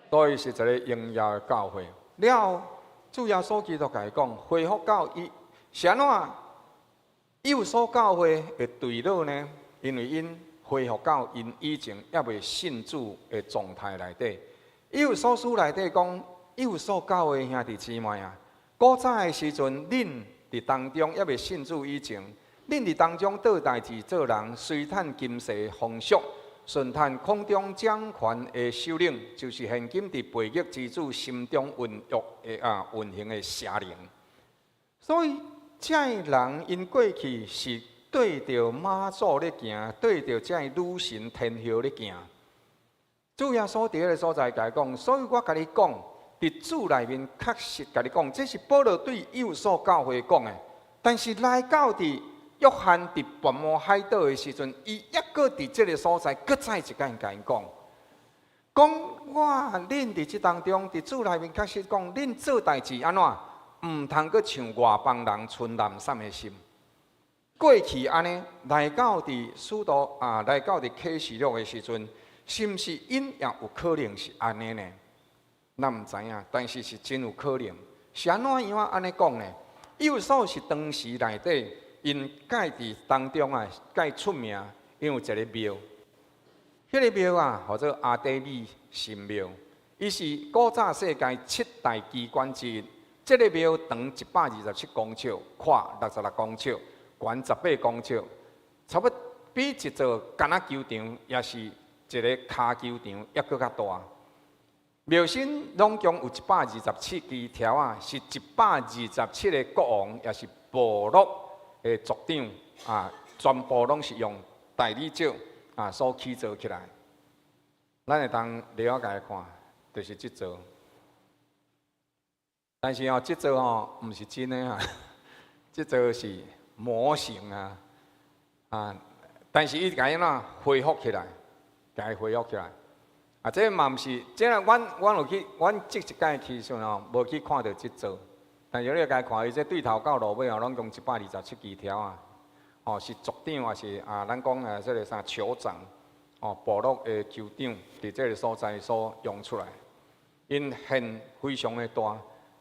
所以是一個榮耀的教會。了後，主耶穌基督共伊講，恢復到伊是按怎？以弗所教會會墜落呢？因為𪜶恢復到𪜶以前猶未信主的狀態內底。以弗所書內底講，以弗所教會兄弟姊妹啊，古早的時陣，恁佇當中猶未信主以前，恁佇當中做代誌做人，隨趁今世風俗，順趁空中掌權的首領，就是現今佇悖逆之子心中運作的啊運行的邪靈。所以，這个人𪜶過去是對著媽祖咧行，對著這个女神天后咧行。主耶穌佇彼个所在共伊講，所以我共你講，佇主內面確實共你講，這是保羅對以弗所教會講的。但是來到佇約翰佇拔摩海島的時陣，伊猶閣佇這个所在，閣再一擺共𪜶講，講我恁佇這當中，佇主內面確實講，恁做代誌按怎，毋通閣像外邦人賰濫散的心。過去按呢，來到佇使徒啊，來到佇啟示錄的時陣，是毋是𪜶也有可能是按呢呢？咱毋知影，但是是真有可能。是按怎樣按呢講呢？以弗所是當時內底，𪜶蓋佇當中啊，蓋出名，因為有一個廟，彼个廟啊，號做阿底米神廟，伊是古早世界七大奇觀之一。這个廟長127公尺，闊66公尺，懸18公尺，差不多比一座橄欖球場，抑是一个跤球場，猶閣較大。廟身攏共有127支柱仔，是127个國王，抑是部落的族長啊，全部攏是用大理石啊所起造起來。咱會當了解看，就是這座。但是哦，這座吼毋是真的啊，這座是模型啊，啊，但是伊共伊按怎恢復起來，共伊恢復起來。啊，這嘛毋是，這阮阮有去，阮這一擺去時陣吼，無去看著這座。但是你共伊看，伊這對頭到落尾哦，攏共127支柱仔，哦，是族長抑是啊？咱講的這个啥酋長，哦，部落的酋長，佇這个所在所用出來。𪜶現非常的大，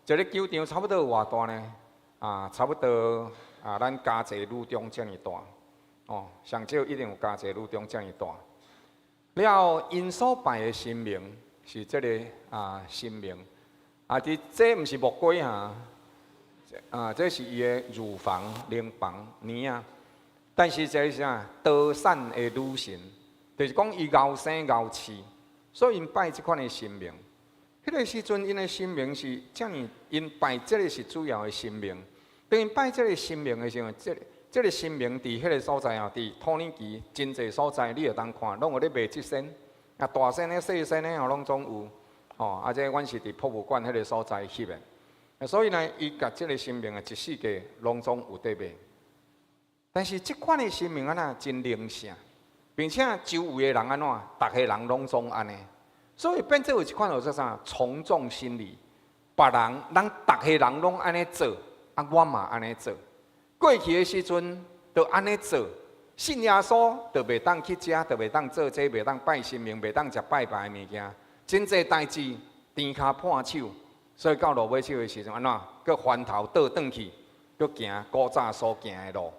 一个球場差不多有偌大呢？啊，差不多啊，咱嘉濟女中遮爾大，哦，上少一定有嘉濟女中遮爾大。了後，𪜶所拜的神明是這个啊神明，啊，佇這毋是木瓜哈，啊，這是伊的乳房、乳房奶仔，但是這是啥？多產的女神，就是講伊𠢕生𠢕飼，所以𪜶拜這款的神明。彼个時陣，𪜶的神明是遮爾，𪜶拜這个是主要的神明。當𪜶拜這个神明的時陣，這這个神明佇彼个所在啊，佇土耳其真濟所在，你會當看，攏有咧賣這身，啊大身的、細身的吼，攏總有。吼，啊，這阮是佇博物館彼个所在翕的。所以呢，伊共這个神明啊，一世界攏總有佇賣。但是這款的神明按怎真靈聖，並且周圍的人按怎，逐个人攏總按呢，所以變做有一款叫做啥從眾心理，別人咱逐个人攏按呢做，啊，我嘛按呢做。過去的時陣，就按呢做，信耶穌就袂當去食，就袂當做這，袂當拜神明，袂當食拜拜的物件，真濟代誌甜跤破手，所以到落尾手的時陣，按怎？閣翻頭倒轉去，閣行古早所行的路。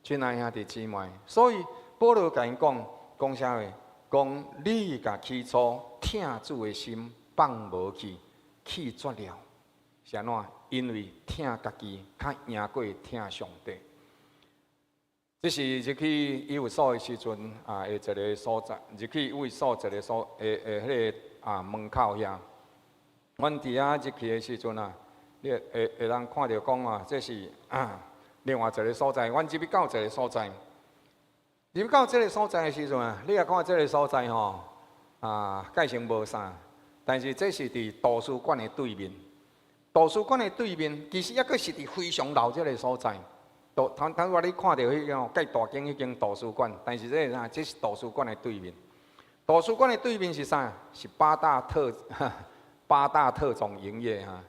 親愛兄弟姊妹，所以保羅共𪜶講，講啥話？講你共起初疼主的心放無去，棄絕了，是按怎？因為疼家己較贏過疼上帝。這是入去以弗所的時陣啊，的一个所在。入去以弗所一个所的的彼个啊門口遐。阮佇遐入去的時陣啊，你會會會當看著講啊，這是啊另外一个所在。阮入去到一个所在，入去到這个所在的時陣啊，你若看這个所在吼，啊，蓋成無啥，但是這是佇圖書館的對面。圖書館的對面，其實抑閣是佇非常鬧熱的所在。頭頭拄仔你看著彼間吼，蓋大間彼間圖書館，但是這個啥？這是圖書館的對面。圖書館的對面是啥？是八大特種營業哈，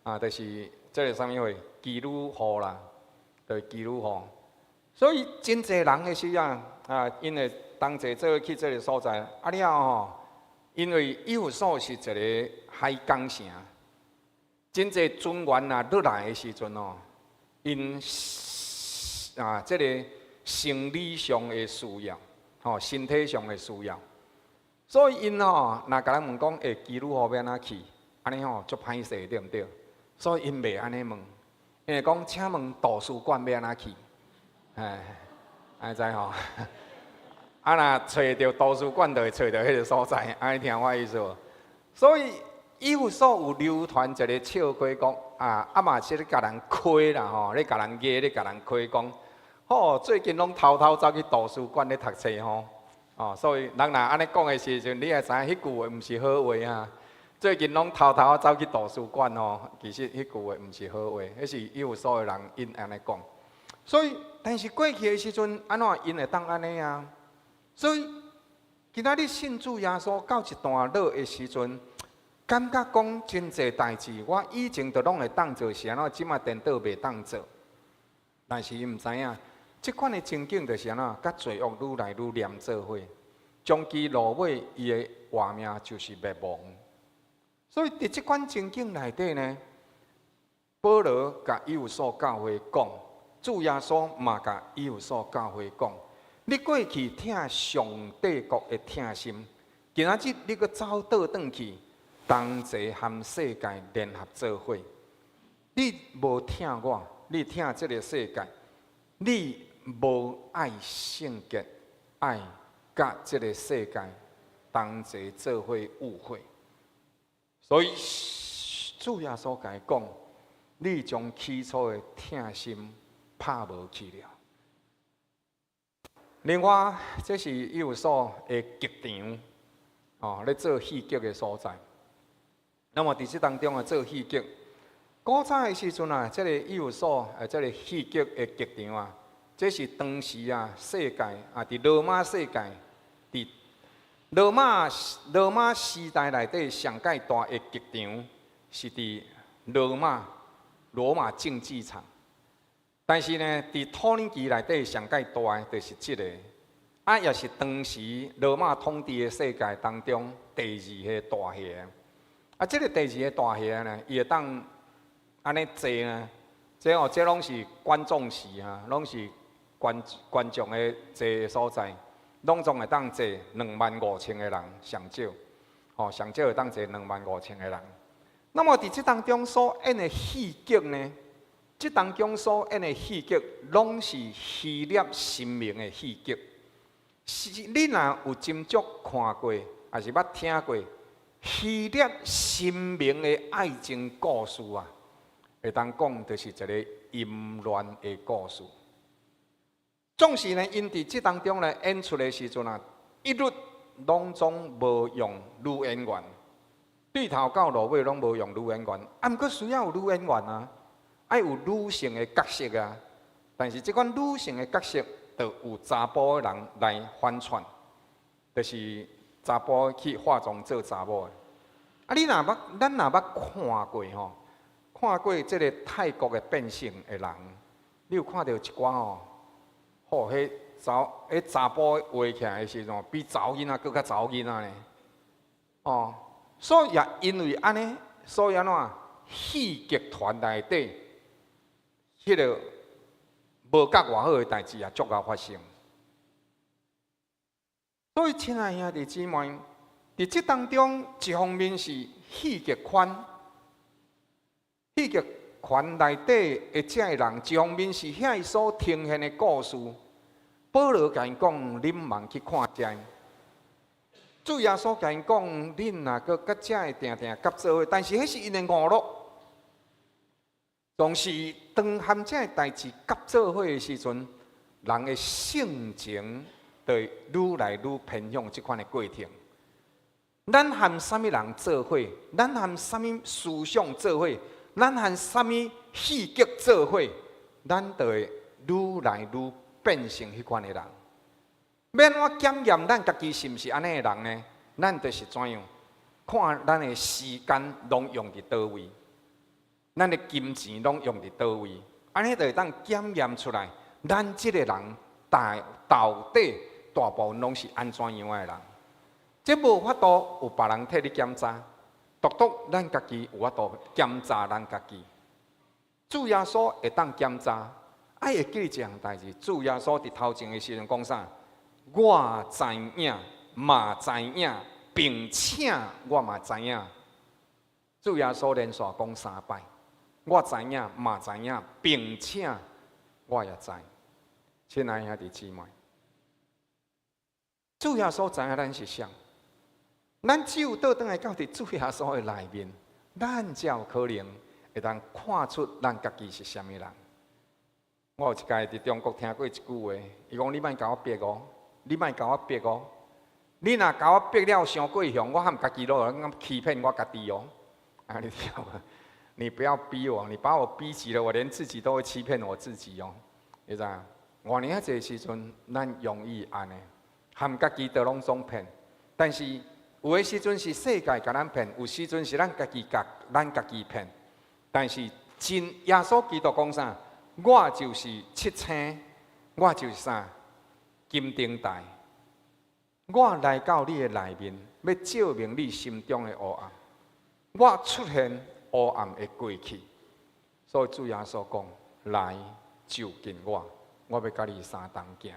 啊，就是這個啥物貨？妓女戶啦，對，妓女戶。所以真濟人的時啊，啊，𪜶會同齊做伙去這個所在，啊了吼，因為以弗所是一個海港城，真濟船員啊落來的時陣哦，𪜶啊這個生理上的需要，吼，身體上的需要，所以𪜶吼，若共人問講，欸，妓女戶欲按怎去？按呢吼足歹勢，對毋對？所以𪜶袂按呢問，𪜶會講，請問圖書館欲按怎去？哎，按呢知吼？啊，若揣著圖書館，就會揣著彼个所在，按呢聽我意思無？所以以弗所有流傳一個笑話講，啊，啊嘛是咧共人開啦吼，咧共人揶，咧共人開講，吼，最近攏偷偷走去圖書館咧讀冊吼，哦，所以人若按呢講的時陣，你會知影彼句話毋是好話啊。最近攏偷偷走去圖書館吼，其實彼句話毋是好話，彼是以弗所的人𪜶按呢講。所以，但是過去的時陣，按怎𪜶會當按呢啊？所以，今仔日信主耶穌到一段落的時陣，感覺講真濟代誌，我以前都攏會當做，是按怎，這馬顛倒袂當做。但是伊毋知影，這款的情景就是按怎，佮罪惡愈來愈黏做伙，終其落尾，伊的活命就是滅亡。所以，佇這款情景內底呢，保羅共以弗所教會講，主耶穌嘛共以弗所教會講：你過去疼上帝國的疼心，今仔日你閣走倒轉去，同齊和世界聯合做伙。你無疼我，你疼這个世界，你無愛聖潔，愛佮這个世界同齊做伙誤會。所以主耶穌共伊講：你將起初的疼心拍無去了。另外，這是以弗所的劇場，哦，咧做戲劇的所在。那麼佇這當中啊，做戲劇，古早的時陣啊，這个以弗所這个戲劇的劇場啊，這是當時啊世界啊，佇羅馬世界，佇羅馬時代內底上蓋大的劇場是佇羅馬競技場。但是呢，佇土耳其內底上蓋大的就是這个，啊，也是當時羅馬統治的世界當中第二个大戲。啊，這个第二个大戲呢，伊會當按呢坐呢，這哦，這攏是觀眾席啊，攏是觀眾的坐的所在，攏總會當坐25,000个人上少，吼，上少會當坐兩萬五千个人。那麼佇這當中所演的戲劇呢？這當中所演的戲劇，攏是希臘神明的戲劇。是，你若有斟酌看過，抑是捌聽過希臘神明的愛情故事啊？會當講就是一个淫亂的故事。總是呢，𪜶佇這當中來演出的時陣啊，一律攏總無用女演員，對頭到落尾攏無用女演員，啊，毋過需要有女演員啊。愛有女性的角色啊，但是這款女性的角色，就有查埔的人來反串，就是查埔去化妝做查某的。啊，你若捌，咱若捌看過吼，看過這个泰國的變性的人，你有看著一寡吼，吼，彼查埔畫起來的時陣，比查某囡仔閣較查某囡仔呢。哦，所以也因為按呢，所以按怎戲劇團內底，彼个無覺偌好的代誌也足𠢕發生。所以，親愛兄弟姊妹，佇這當中，一方面是戲劇圈，戲劇圈內底的這个人，一方面是遐伊所呈現的故事。保羅共𪜶講，恁毋通去看這个。主耶穌共𪜶講，恁若閣佮這个定定合做伙，但是彼是𪜶的娛樂。總是當和這个代誌合做伙的時陣，人的性情就會愈來愈偏向這款的過程。咱和啥物人做伙，咱和啥物思想做伙，咱和啥物戲劇做伙，咱就會愈來愈變成彼款的人。欲按怎檢驗咱家己是毋是按呢的人呢？咱就是怎樣？看咱的時間攏用佇佗位，咱的金錢攏用佇佗位，按呢就會當檢驗出來，咱這个人大到底大部分攏是按怎樣的人？這無法度有別人替你檢查，獨獨咱家己有法度檢查咱家己。主耶穌會當檢查，愛會記一項代誌。主耶穌佇頭前的時陣講啥？我知影，嘛知影，並且我嘛知影。主耶穌連續講三擺，我知影，嘛知影，並且我也知。親愛兄弟姊妹，主耶穌知影咱是啥？咱只有倒轉來到佇主耶穌的內面，咱才有可能會當看出咱家己是啥物人。我有一擺佇中國聽過一句話，伊講：你莫共我逼哦，你莫共我逼哦。你若共我逼了傷過雄，我含家己攏會欺騙我家己哦。啊，你聽無？你不要逼我，你把我逼急了，我連自己都會欺騙我自己哦。你知影？偌爾仔濟時陣，咱容易按呢，含家己都攏總騙。但是有的時陣是世界共咱騙，有時陣是咱家己共咱家己騙。但是真耶穌基督講啥？我就是七星，我就是啥？金燈台。我來到你的內面，欲照明你心中的黑暗。我出現，黑暗會過去。所以主耶穌講：來就近我，我欲佮你相同行。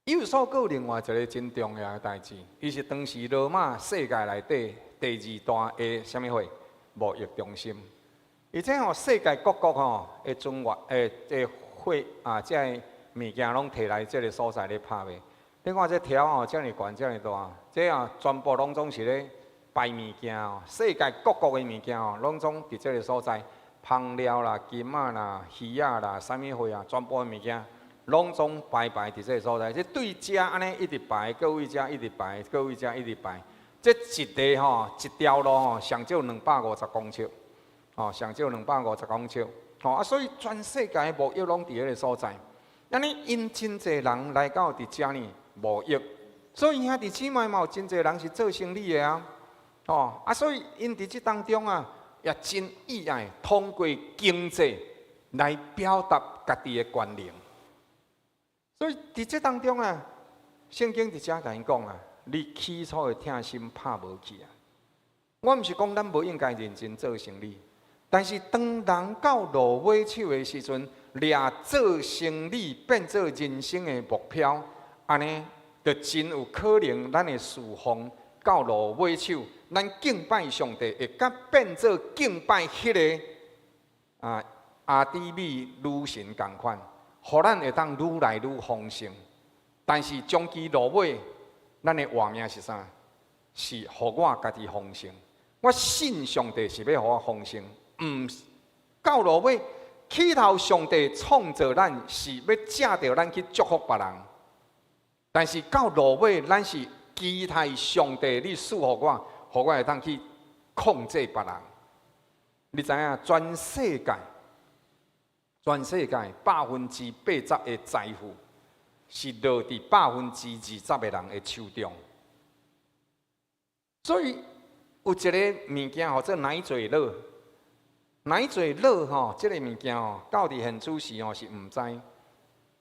以弗所閣有另外一个真重要的代誌，伊是當時羅馬世界內底第二大的啥物貨貿易中心。而且吼，世界各國吼的船員的貨啊，這个物件攏提來這个所在咧拍賣。你看這條吼，遮爾懸，遮爾大，這啊全部攏總是咧擺物件哦。世界各國的物件哦，攏總佇這个所在，香料啦、金仔啦、魚仔啦、啥物貨啊，全部的物件攏總排排佇這个所在。這對遮按呢一直排，閣位遮一直排，閣位遮一直排。這一個吼，一條路吼，上少250公尺，哦，上少兩百五十公尺，吼啊，所以全世界的貿易攏佇彼个所在。按呢𪜶真濟人來到佇遮呢貿易，所以兄弟姊妹嘛有真濟人是做生理的啊，吼啊，所以𪜶佇這當中啊，也真意愛通過經濟來表達家己的權能。所以佇這當中啊，聖經佇遮共𪜶講啊，你起初的疼心拍無去啊。我毋是講咱無應該認真做生理，但是當人到落尾手的時陣，掠做生理變做人生的目標，按呢就真有可能咱的侍奉到落尾手，咱敬拜上帝會佮變做敬拜彼个啊阿底米女神仝款，予咱會當愈來愈豐盛。但是終其落尾，咱的活命是啥？是予我家己豐盛。我信上帝是欲予我豐盛，毋到落尾，起頭上帝創造咱是欲藉著咱去祝福別人，但是到落尾，咱是期待上帝你賜予我，予我會當去控制別人。你知影全世界，全世界80%的財富是落佇20%的人的手中，所以有一个物件號做奶嘴樂，奶嘴樂吼，這个物件吼，到佇現此時吼是毋知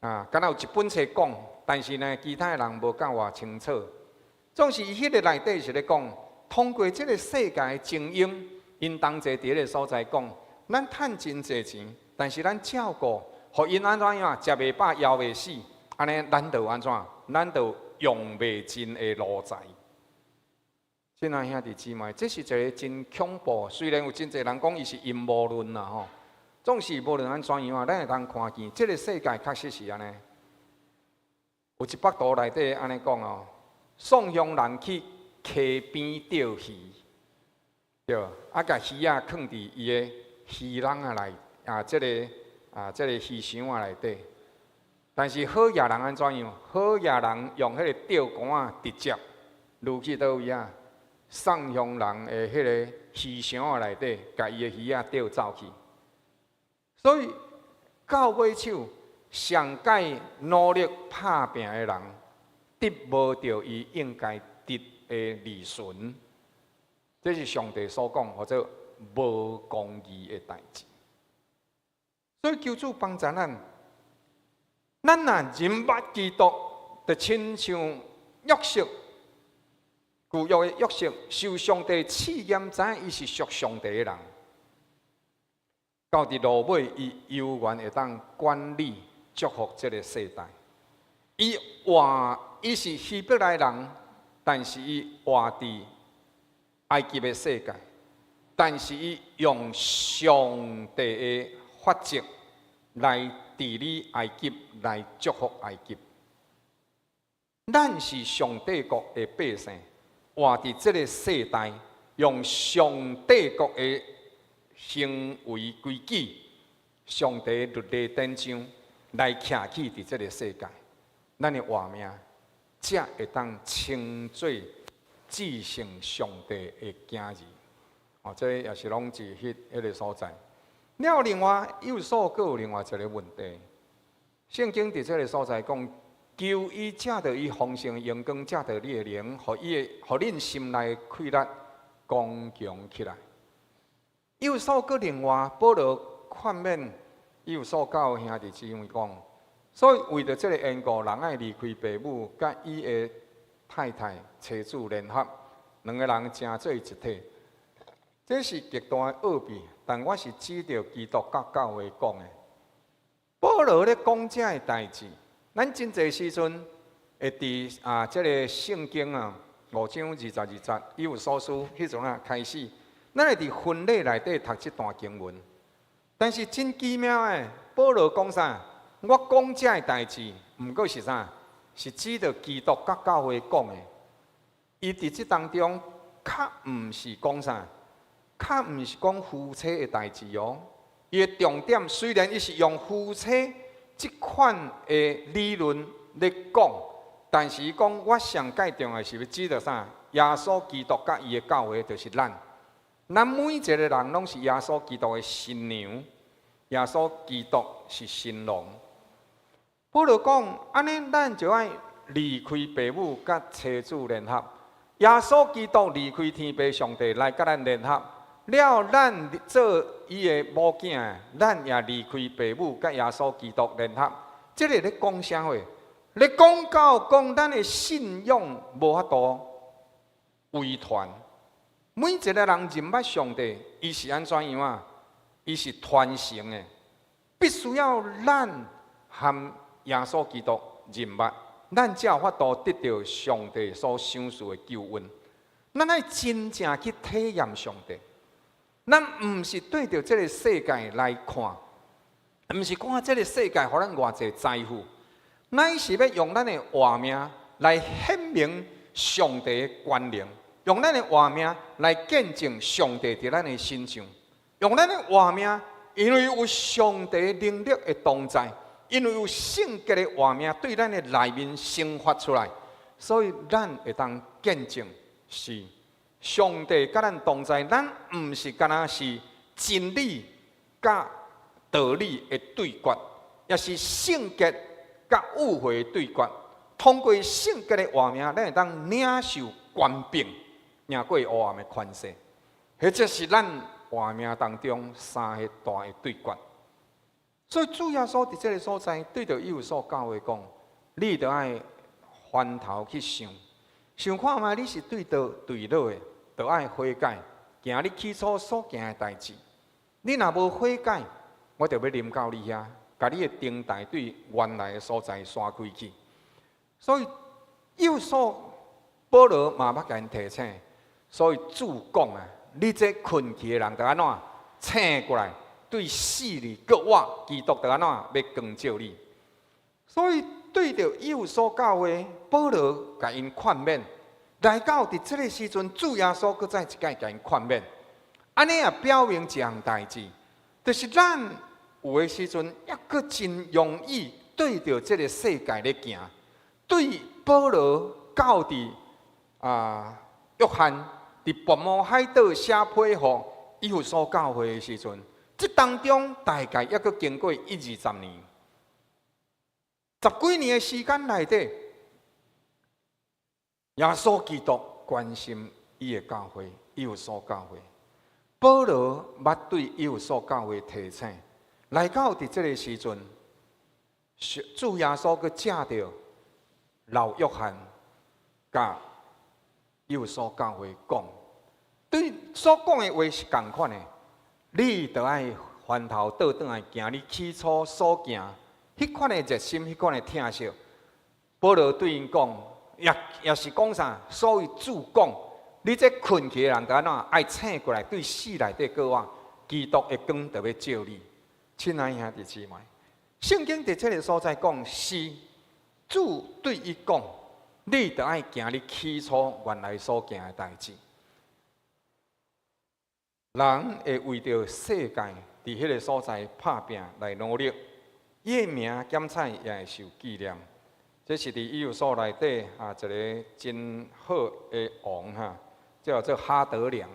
啊，敢若有一本冊講，但是呢，其他的人無夠偌清楚。總是伊彼个內底是咧講，通過這个世界的精英，𪜶同齊佇彼个所在講，咱趁真濟錢，但是咱照顧，予𪜶按怎樣，食袂飽，枵袂死，按呢，咱就按怎？咱就用袂盡的奴才。親愛兄弟姊妹，這是一个真恐怖。雖然有真濟人講伊是陰謀論啦吼，總是無論按怎樣啊，咱會當看見，這个世界確實是按呢。有一幅圖內底按呢講哦，宋鄉人去溪邊釣魚，對，啊，共魚仔囥佇伊的魚籠仔內，啊，這个啊，這个魚箱仔內底。但是好野人按怎樣？好野人用彼个釣竿仔直接落去佗位啊？宋鄉人的彼个魚箱仔內底，共伊的魚仔釣走去。所以到尾手上蓋努力拍拚的人，得無著伊應該得的利潤。這是上帝所講，號做無公義的代誌。所以求主幫助咱，咱若認捌基督，就親像約瑟，舊約的約瑟，受上帝試驗，知影伊是屬上帝的人。到佇落尾，伊猶原會當管理祝福這个世代。伊活，伊是希伯來人，但是伊活佇埃及的世界，但是伊用上帝的法則來治理埃及，來祝福埃及。咱是上帝國的百姓，活佇這个世代，用上帝國的行為規矩，上帝律例典章來徛起佇這个世界，咱的活命才會當稱做至聖上帝的囝兒。哦，這也是攏佇彼个所在。了，另外以弗所閣有另外一个問題，聖經佇這个所在講，求伊藉著伊豐盛榮光，藉著你的靈，予伊的，予恁心內氣力剛強起來。以弗所閣另外，保羅勸勉以弗所教會兄弟姊妹講，所以為著這个緣故，人愛離開爸母，佮伊的太太妻子聯合，兩个人成做一體。這是極大的奧秘，但我是指著基督佮教會講的。保羅咧講這个代誌，咱真濟時陣會佇啊，這个聖經啊5章22節，以弗所書彼陣啊開始，咱會佇婚禮內底讀這段經文。但是真奇妙的，保羅講啥？我講這个代誌，毋過是啥？是指著基督佮教會講的。伊佇這當中，較毋是講啥？較毋是講夫妻的代誌哦。伊的重點雖然伊是用夫妻這款的理論咧講，但是伊講我上蓋重要的是欲指著啥？耶穌基督佮伊的教會就是咱。咱每一个人攏是耶穌基督的新娘，耶穌基督是新郎。保羅講，按呢咱就愛離開爸母，佮妻子聯合。耶穌基督離開天父上帝來佮咱聯合。了，咱做伊的某囝，咱也離開爸母，佮耶穌基督聯合。這个咧講啥話？咧講到講咱的信仰無法度遺傳。每一个人認捌上帝，伊是按怎樣啊？伊是傳承的，必須要咱和耶穌基督認捌，咱才有法度得著上帝所賞賜的救恩。咱愛真正去體驗上帝。咱毋是對著這个世界來看，毋是看這个世界予咱偌濟財富，乃是欲用咱的活命來顯明上帝的權能，用咱的活命來見證上帝佇咱的身上，用咱的活命，因為有上帝能力的同在，因為有聖潔的活命對咱的內面生發出來，所以咱會當見證是上帝佮咱同在，咱毋是干焦是真理佮道理的對決，抑是聖潔佮污穢的對決。通過聖潔的活命，咱會當領受權柄，贏過黑暗的權勢，彼這是咱活命當中三个大的對決。所以主耶穌佇這个所在對著以弗所教會講：你著愛翻頭去想，想看覓你是對佗墜落的，著愛悔改，行你起初所行的代誌。你若無悔改，我就欲臨到你遐，共你的燈台對原來的所在徙開去。所以，以弗所保羅嘛捌共𪜶提醒，所以主講啊，你這睏去的人，著按怎醒過來，對死裡閣活，基督著按怎欲光照你。所以對著以弗所教會，保羅共𪜶勸勉，來到佇這个時陣，主耶穌閣再一擺共𪜶勸勉，按呢也表明一項代誌，就是咱有的時陣，猶閣真容易對著這个世界咧行。對保羅到佇啊約翰，佇拔摩海島寫批予以弗所教會的時陣，這當中大概猶閣經過一二十年，十幾年的時間內底，耶穌基督關心伊的教會，以弗所教會。保羅捌對以弗所教會提醒，來到佇這个時陣，主耶穌閣藉著老約翰，佮以弗所教會講，對所講的話是仝款的，你著愛翻頭倒轉來行你起初所行彼款的熱心，彼款的疼惜。保羅對𪜶講，也是講啥？所以主講，你這睏去的人，著按怎愛醒過來，對死內底過活，基督的光就欲照你。親愛兄弟姊妹，聖經佇這个所在講，是主對伊講，你著愛行你起初原來所行的代誌。人會為著世界佇彼个所在拍拚來努力，伊的名檢采也會受紀念。這是佇以弗所內底啊，一个真好的王哈，叫做哈德良，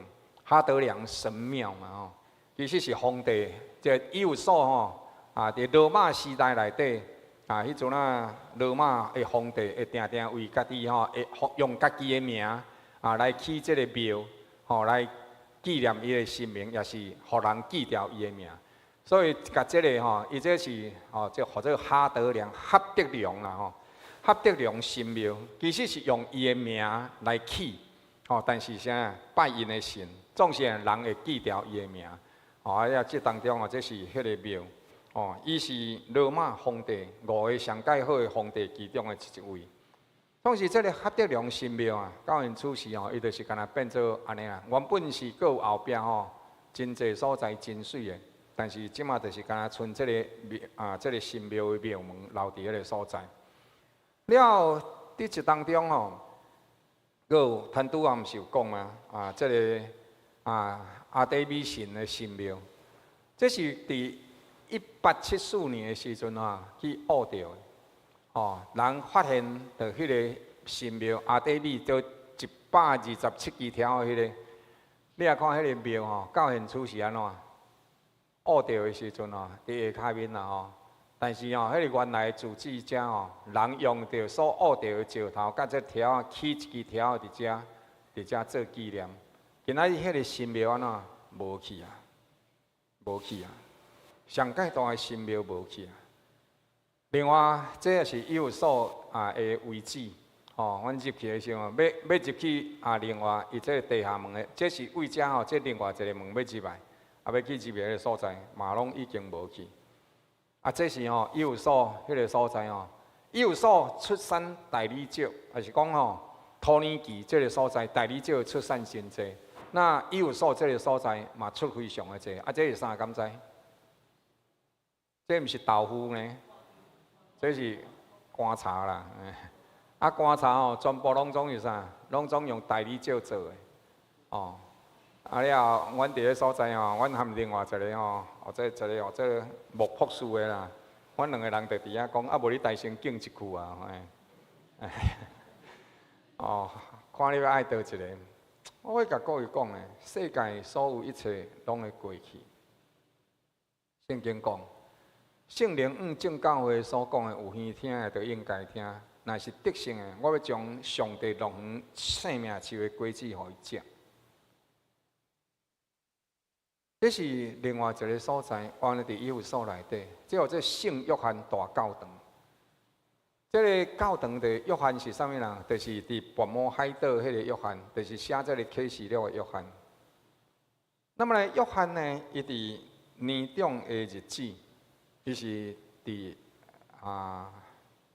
哈德良神廟嘛吼，其實是皇帝，這以弗所吼啊，佇羅馬時代內底啊，彼陣啊，羅馬的皇帝會定定為家己吼，會用家己的名啊來起這个廟，吼來紀念伊的神明，也是予人記牢伊的名。所以共這个吼，伊這是吼，這號做哈德良、哈德良啦吼。哈德良神廟其實是用伊的名來起，吼，但是啥拜𪜶的神，總是人會記牢伊的名。吼，啊，這當中哦，這是彼个廟，哦，伊是羅馬皇帝五个上蓋好的皇帝其中的一位。當時這个哈德良神廟啊，到現此時吼，伊就是敢若變做按呢啦。原本是閣有後壁吼，真濟所在真媠的，但是這馬就是敢若賰這个廟啊，這个神廟的廟門留佇彼个所在。了，佇這當中吼，閣有陳拄仔毋是有講嗎？啊，這个啊阿底米神的神廟，這是佇1874年的時陣啊去挖著的。哦，人發現著彼个神廟阿底米，就127支柱的彼个，你若看彼个廟吼，到現此時按怎？挖著的時陣吼，佇下跤面啦吼。但是吼，彼个原來住址遮吼，人用著所挖著的石頭，佮這柱仔起一支柱仔佇遮，佇遮做紀念。今仔日彼个神廟按怎？無去啊，無去啊！上蓋大的神廟無去啊。另外，這也是以弗所啊的位置，吼，阮入去的時候，欲欲入去啊，另外伊這个地下門的，這是為遮吼，這另外一个門欲入來，啊，欲去入彼个所在，嘛攏已經無去。啊，這是吼以弗所彼个所在吼，以弗所出產大理石，抑是講吼土耳其這个所在大理石出產真濟。那以弗所這个所在嘛出非常的濟。啊，這是啥敢知？這毋是豆腐呢？這是棺材啦。啊，棺材吼，全部攏總是啥？攏總用大理石做的。哦，啊了，阮佇个所在吼，阮含另外一个吼，或者一个吼，這个木博士的啦，阮兩个人就佇遐講，啊無你代先敬一句啊，嘿，哦，看你欲愛佗一个。我會共各位講的，世界所有一切攏會過去。聖經講，聖靈向眾教會所講的，有耳聽的就應該聽。若是得勝的，我欲將上帝樂園生命樹的果子予伊食。這是另外一个所在，原來佇以弗所內底，這號做聖約翰大教堂。這个教堂的約翰是啥物人？就是佇拔摩海島彼个約翰，就是寫這个啟示錄的約翰。那麼呢，約翰呢，伊佇年長的日子，伊是佇啊，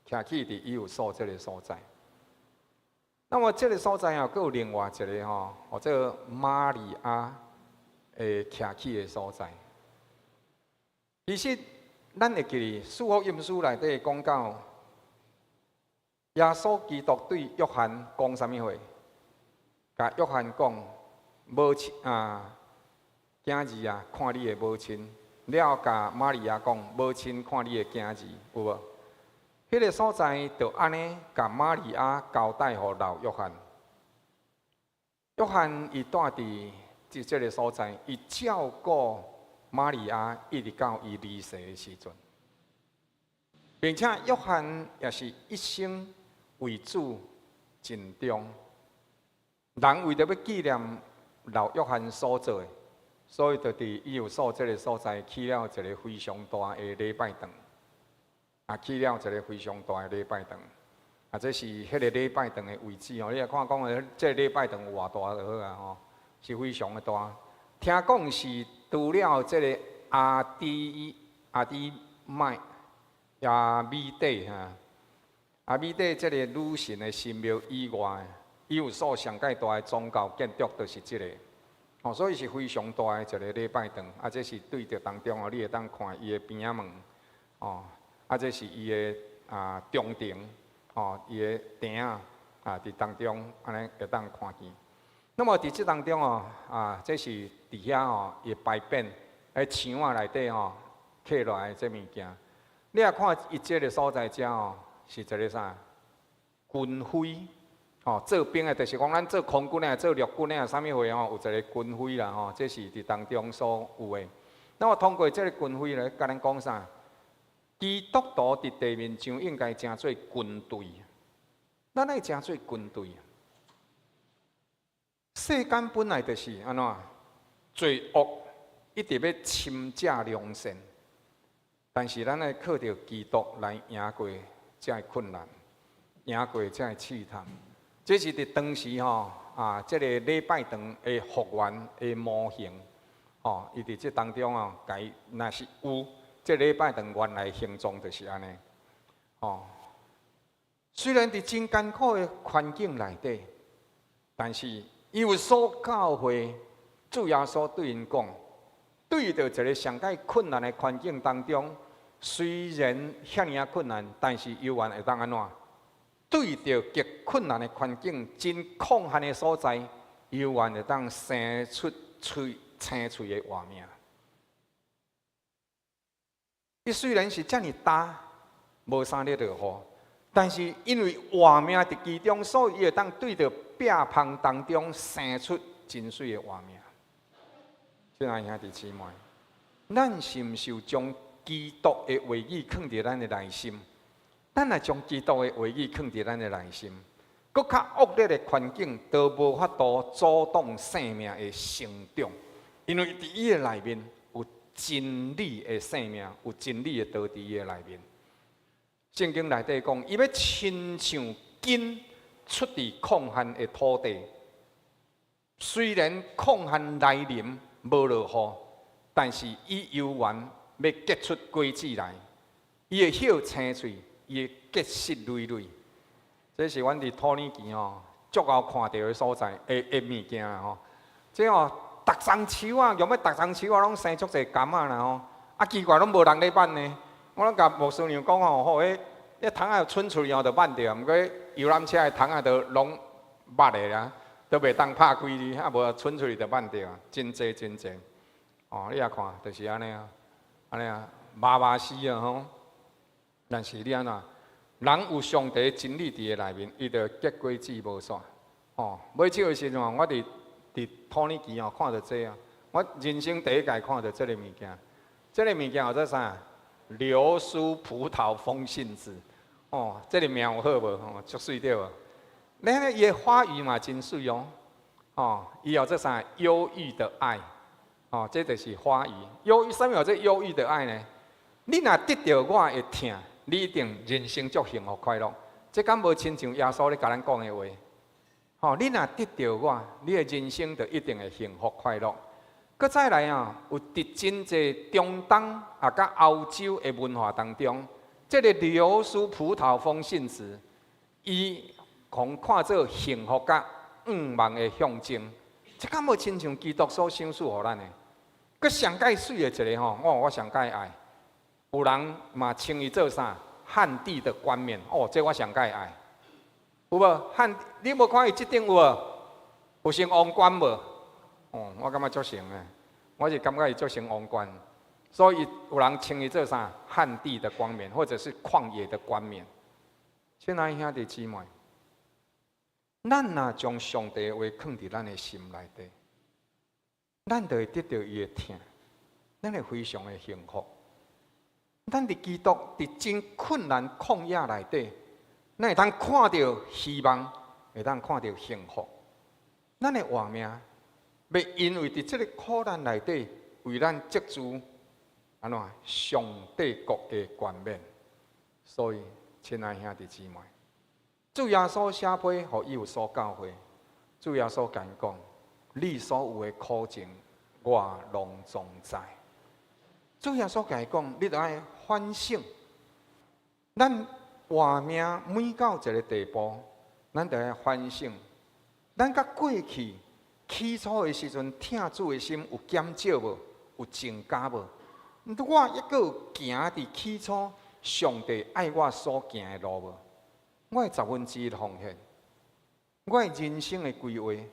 徛起佇以弗所這个所在。那麼這个所在啊，閣有另外一个吼，號做瑪利亞的徛起的所在。其實，咱會記得四福音書內底講到，耶穌基督對約翰講啥物話？共約翰講，母親啊，囝兒啊，看你的母親。了共瑪利亞講，母親看你的囝兒，有無？彼个所在就按呢，共瑪利亞交代予老約翰。約翰伊蹛佇這个所在，伊照顧瑪利亞，一直到伊離世的時陣，並且約翰也是一生為主盡忠。人為著欲紀念老約翰所做的，所以就佇以弗所這个所在起了一个非常大的禮拜堂，啊，起了一个非常大的禮拜堂。啊，這是彼个禮拜堂的位置哦。你若看講的，這個禮拜堂有偌大就好啊吼，是非常的大。聽講是除了這个阿底麥亞米底哈，亞米底這个女神的神廟以外，以弗所上蓋大的宗教建築就是這个，哦，所以是非常大的一个禮拜堂。啊，這是對著當中哦，你會當看伊的邊仔門，哦，啊，這是伊的中庭。哦，伊的埕仔啊，佇當中按呢會當看見。那麼佇這當中哦，啊，這是佇遐哦，伊牌匾佇牆仔內底吼刻落來的這物件。你若看伊這个所在遮哦，是一个啥？軍徽，哦，做兵的，就是講咱做空軍的、做陸軍的，啥物貨吼，有一个軍徽啦吼，這是佇當中所有的。那麼通過這个軍徽來共咱講啥？基督徒佇地面上應該成做軍隊，咱愛成做軍隊。世間本來就是按怎，罪惡一直欲侵佔良善，但是咱愛靠著基督來贏過這个困難，贏過這个試探。這是佇當時吼啊，這个禮拜堂的復原的模型，吼，伊佇這當中哦，共伊若是有。這禮拜堂原來形狀就是按呢，哦。雖然佇真艱苦的環境內底，但是以弗所教會主耶穌對𪜶講，對著一个上蓋困難的環境當中，雖然遐爾仔困難，但是猶原會當按怎？對著極困難的環境、真曠旱的所在，猶原會當生出喙青翠的活命。伊雖然是遮爾焦，無啥咧落雨，但是因為活命佇其中，所以伊會當對著壁縫當中生出真媠的活命。親愛兄弟姊妹，咱是毋是有將基督的話語囥佇咱的內心？咱若將基督的話語囥佇咱的內心，閣較惡劣的環境都無法度阻擋生命的成長，因為佇伊的內面有真理的生命，有真理的道佇伊的內面。聖經內底講，伊欲親像根出佇曠旱的土地，雖然曠旱來臨無落雨，但是伊猶原欲結出果子來。伊的葉青翠，伊會結實累累。這是阮佇土耳其吼，足𠢕看著的所在的物件吼。這哦，逐叢樹仔，用欲逐叢樹仔攏生足濟柑仔啦吼。啊，奇怪攏無人咧挽呢。我攏共牧師娘講吼，吼，彼彼蟲仔伸出去吼就挽著，毋過遊覽車的窗仔都攏密的啦，都袂當拍開哩，啊無伸出去就挽著啊，真濟真濟。哦，你若看，就是按呢啊，按呢啊，麻麻死啊吼。但是你按怎？人有上帝真理佇伊內面，伊就結果子無煞。哦，尾手的時陣我佇土耳其哦看著這啊，我人生第一擺看著這个物件。這个物件叫做啥？流蘇葡萄風信子。哦，這个名有好無？吼，足媠對無？你看伊的花語嘛真媠哦。哦，伊叫做啥？憂鬱的愛。哦，這就是花語。憂鬱，啥物叫做憂鬱的愛呢？你若得著我的疼，你一定人生足幸福快樂。這敢無親像耶穌咧共咱講的話？吼，你若得著我，你的人生就一定會幸福快樂。閣再來啊，有佇真濟中東啊，佮歐洲的文化當中，這个流蘇葡萄風信子，伊予看做幸福佮願望的象徵。這敢無親像基督所賞賜予咱的？閣上蓋媠的一个吼，我上蓋愛。有人嘛稱伊做啥？旱地的冠冕哦，這我上蓋愛。有無旱？你無看伊這頂有無？有像王冠無？哦，我感覺足像的，我是感覺伊足像王冠，所以有人稱伊做啥？旱地的冠冕，或者是曠野的冠冕。親愛兄弟姊妹，咱若將上帝的話囥佇咱的心內底，咱就會得著伊的疼，咱會非常的幸福。咱佇基督佇真困難曠野內底，咱會當看著希望，會當看著幸福。咱的活命，袂因為佇這个苦難內底，為咱積聚按怎上帝國的冠冕。所以，親愛兄弟姊妹，主耶穌寫批予以弗所教會，主耶穌共伊講：你所有的苦情，我攏總知。主耶穌共伊講：你著愛反省。咱活命每到一个地步，咱著愛反省。咱佮過去起初的時陣，疼主的心有減少無？有增加無？我猶閣有行佇起初上帝愛我所行的路無？我的十分之一奉獻，我的人生的規劃，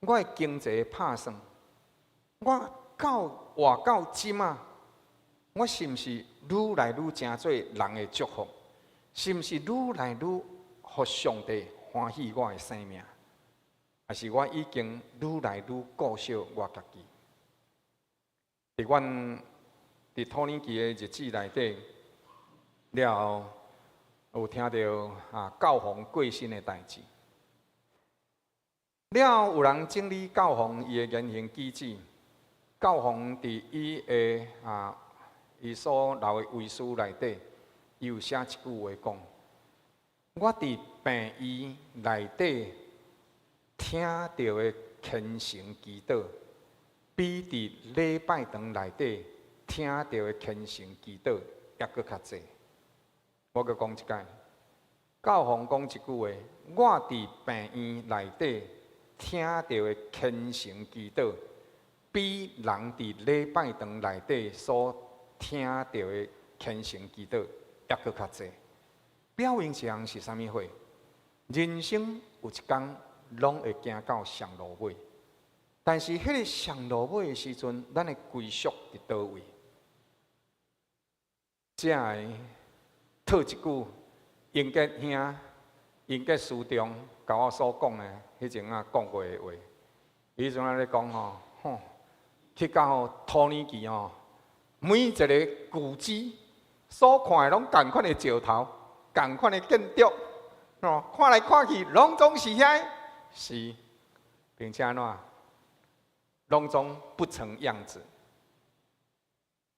我的經濟的拍算，我到活到這馬，我是毋是愈來愈成做人的祝福？是毋是愈來愈予上帝歡喜我的生命？抑是我已經愈來愈顧惜我家己？佇阮佇土耳其的日子內底，了後有聽著教皇過身的代誌。了後有人整理教皇伊的言行舉止，教皇佇伊的伊所留的遺書內底，伊有寫一句話講：我佇病院內底聽著的虔誠祈禱，比佇禮拜堂內底聽著的虔誠祈禱猶閣較濟。我閣講一擺，教皇講一句話：我佇病院內底聽著的虔誠祈禱，比人佇禮拜堂內底所聽著的虔誠祈禱猶閣較濟。表明一項是啥物貨？人生有一工攏會行到上路尾，但是彼个上路尾的時陣，咱的歸屬佇佗位？這會套一句英傑兄、英傑師長共我所講的彼陣仔講過的話，伊陣仔咧講吼，吼，去到吼土耳其吼，每一個舊址所看的攏仝款的石頭，仝款的建築，哦，看來看去攏總是遐，是，並且按怎，攏總不成樣子。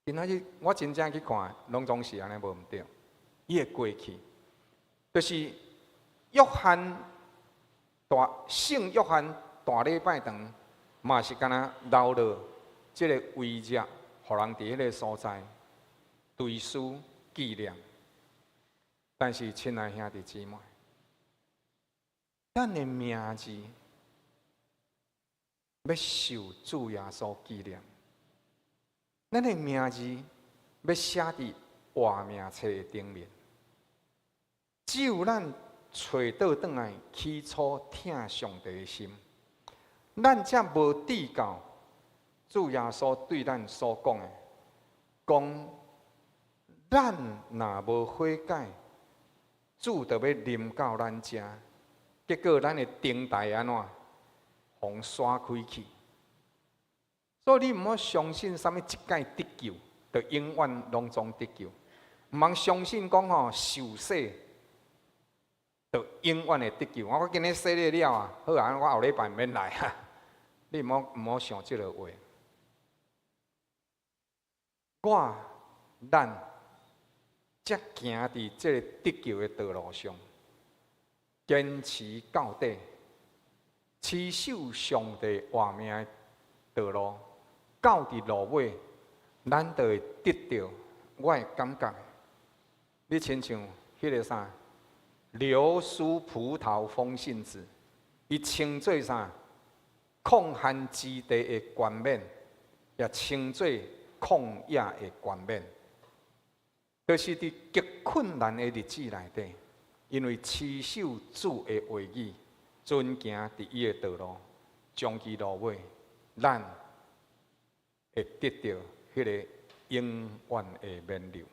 今仔日我真正去看，攏總是按呢，無毋對。伊的過去，就是約翰大聖約翰大禮拜堂，嘛是敢若留落這个遺跡，予人佇彼个所在追思紀念。但是，親愛兄弟姊妹，咱的名字欲受主耶穌紀念，咱的名字欲寫佇活命冊的頂面。只有咱揣倒轉來起初疼上帝的心，咱才無跌到主耶穌對咱所講的，講咱若無悔改，主就欲臨到咱遮，結果咱的燈台按怎，予徙開去。所以你毋好相信啥物一擺得救，就永遠攏總得救。毋通相信講吼受洗，就永遠會得救。我今日洗禮了啊，好啊，我後禮拜毋免來啊。你毋好想這个話。我咱才行佇這个得救的道路上，堅持到底，持守上帝活命的道路，到佇路尾，咱就會得著。我會感覺，你親像彼个啥，流蘇葡萄風信子，伊稱做啥？曠旱之地的冠冕，也稱做曠野的冠冕。就是佇極困難的日子內底，因為持守主的話語，遵行佇伊的道路，終其路尾，咱會得著彼个永遠的勉勵。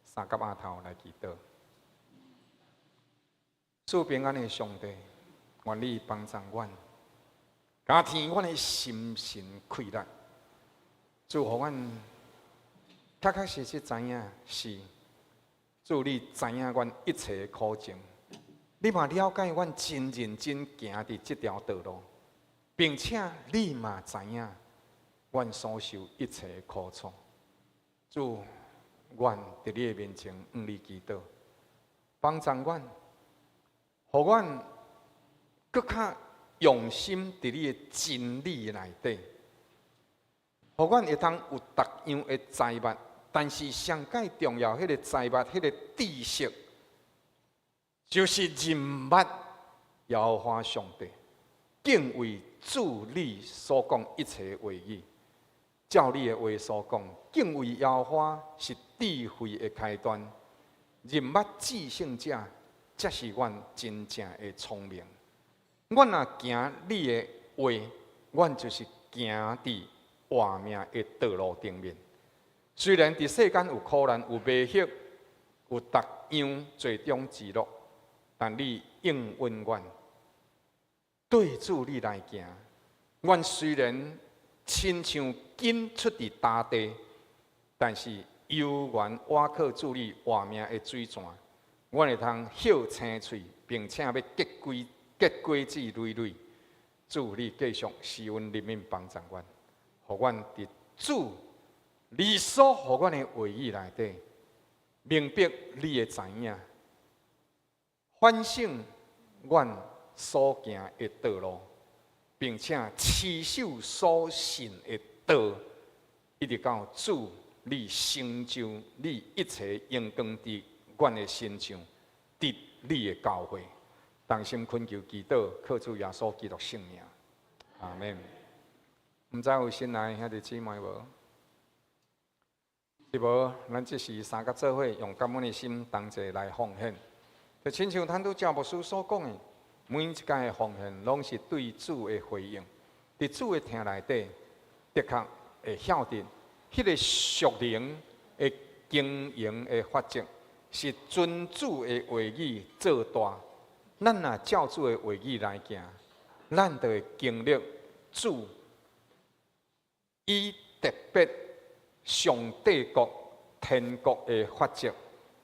三佮阿頭來祈禱，賜平安的上帝，願你幫助阮，加添阮的心神氣力，主予阮確確實實知影是主你知影阮一切苦情，你嘛了解阮真認真行佇這條道路，並且你嘛知影阮所受一切苦楚。主，阮佇你的面前向你祈禱，幫助阮，予阮閣較用心佇你的真理內底，予阮會當有逐樣的財物，但是上蓋重要，彼個財物，彼個知識，就是認捌耶和華上帝，敬畏主你所講一切話語，照你的話所講，敬畏耶和華是智慧的開端，認捌至聖者，才是阮真正的聰明。阮若行你的話，阮就是行佇活命的道路頂面。雖然佇世間有苦難、有迷惑、有逐樣罪中之樂，但你應允阮，對主你來行。阮雖然親像金出佇大地，但是猶原倚靠主你活命的水泉，阮會通葉青翠，並且欲結果子累累。主你繼續施恩憐憫幫助阮，予阮佇主你所予阮的話語內底，明白你的知影，反省阮所行的道路，並且持守所信的道，一直到主你成就你一切榮光佇阮的身上，佇你的教會，同心懇求祈禱，靠主耶穌基督聖名，阿們。毋知有新來兄弟姊妹無？是無？咱這是三個做伙，用感恩的心同齊來奉獻。就親像咱拄則牧師所講的，每一屆的奉獻，攏是對主的回應。佇主的廳內底，的確會曉得，彼個屬靈的經營的法則，是遵主的話語做大。咱若照主的話語來行，咱就會經歷主以特別上帝國、天國的法則，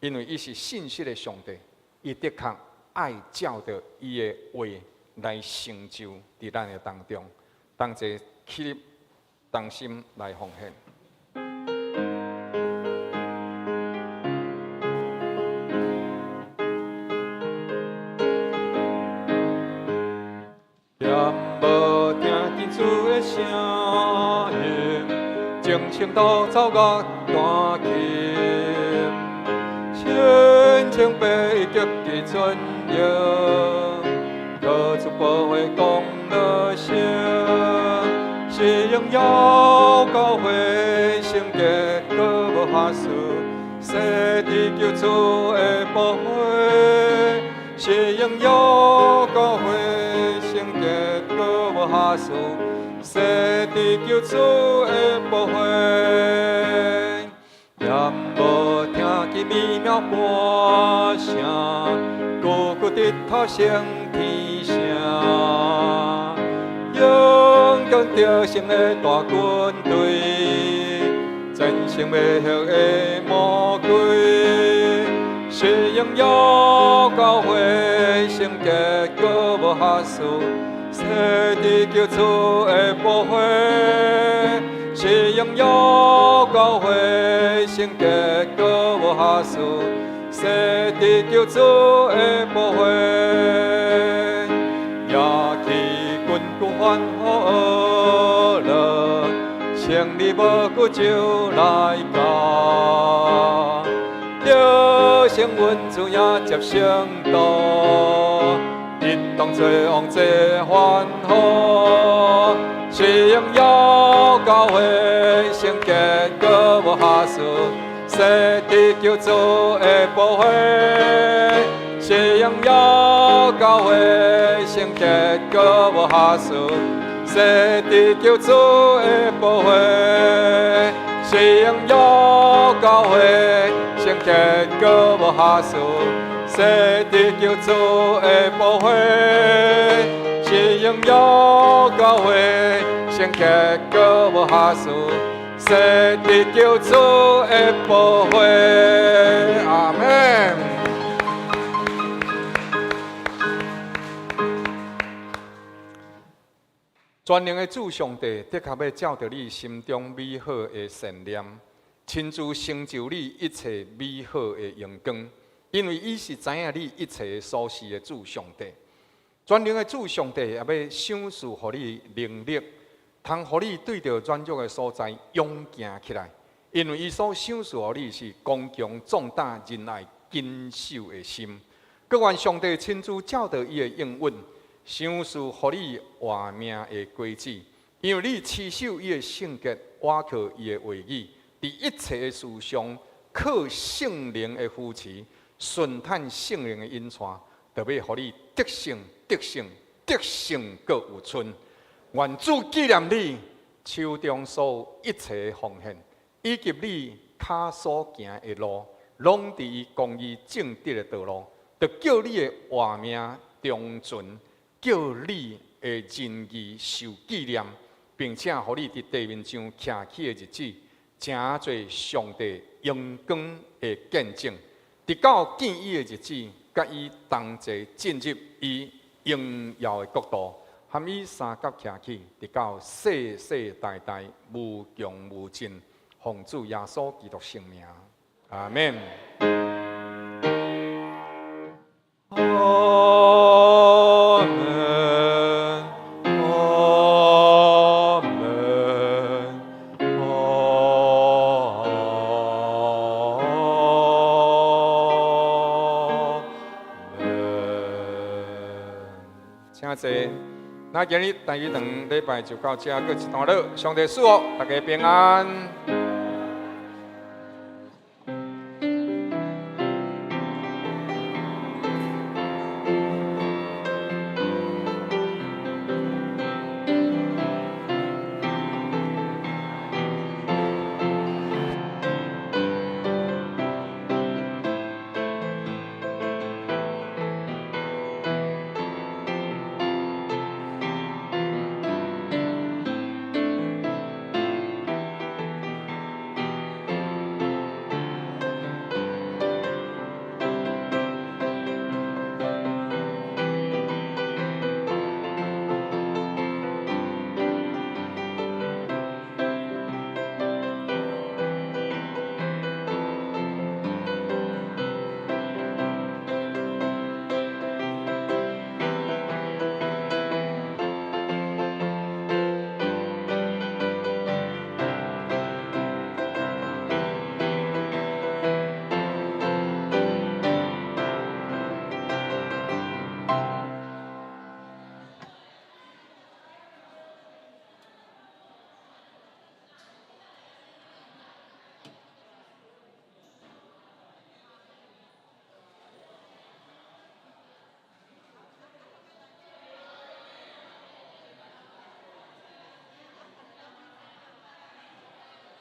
因為伊是信實的上帝，伊的確愛照著伊的話來成就佇咱的當中，同齊起立，同心來奉獻。念無聽見主的聲音，靜心獨奏樂彈琴，親像白鴿佇春陽，靠主保血講樂聲，是榮耀教會聖潔閣無瑕疵，洗佇救主的寶血，是榮耀教會聖潔閣無瑕疵，洗佇救主的寶血。念無聽見美妙歌聲，久久直頭升天聲，勇敢得勝的大軍隊，戰勝迷惑的魔鬼，是榮耀教會聖潔閣無瑕疵，洗佇救主的寶血，是榮耀教會聖潔閣無瑕疵，洗佇救主的寶血。舉起軍鼓歡呼樂，勝利無久就來到，得勝阮主迎接聖徒，一同做王齊歡呼，是榮耀教會聖潔閣無瑕疵，洗佇救主的寶血，是榮耀教會聖潔閣無瑕疵，洗佇救主的寶血，是榮耀教會聖潔閣無瑕疵，洗洗伫救主的寶血，是榮耀教會，聖潔閣無瑕疵，洗佇救主的寶血。阿門。全能的主上帝，的確欲照著你心中美好的善念，親自成就你一切美好的榮光，因為伊是知影你一切所事的主上帝。全能的主上帝也欲賞賜予你能力，通予你對著軟弱的所在勇行起來，因為伊所賞賜予你是剛強壯膽仁愛謹守的心。閣願上帝親自照著伊的應允，賞賜予你活命的果子，因為你持守伊的聖潔，倚靠伊的話語，佇一切的事上靠聖靈的扶持，順趁聖靈的引帶，就欲予你得勝、得勝、得勝，閣有剩。願主紀念你手中所有一切的奉獻，以及你跤所行的路，攏佇伊公義正直的道路，就叫你的活命長存，叫你的仁義受紀念，並且予你佇地面上徛起的日子，成做上帝榮光的見證。直到見伊的日子，佮伊同齊進入伊榮耀的國度，含伊相佮徛起，直到世世代代無窮無盡。奉主耶穌基督聖名，阿門。阿門，阿門，阿門。請坐。那今日台語堂禮拜就到這，閣一段落。上帝賜福，大家平安。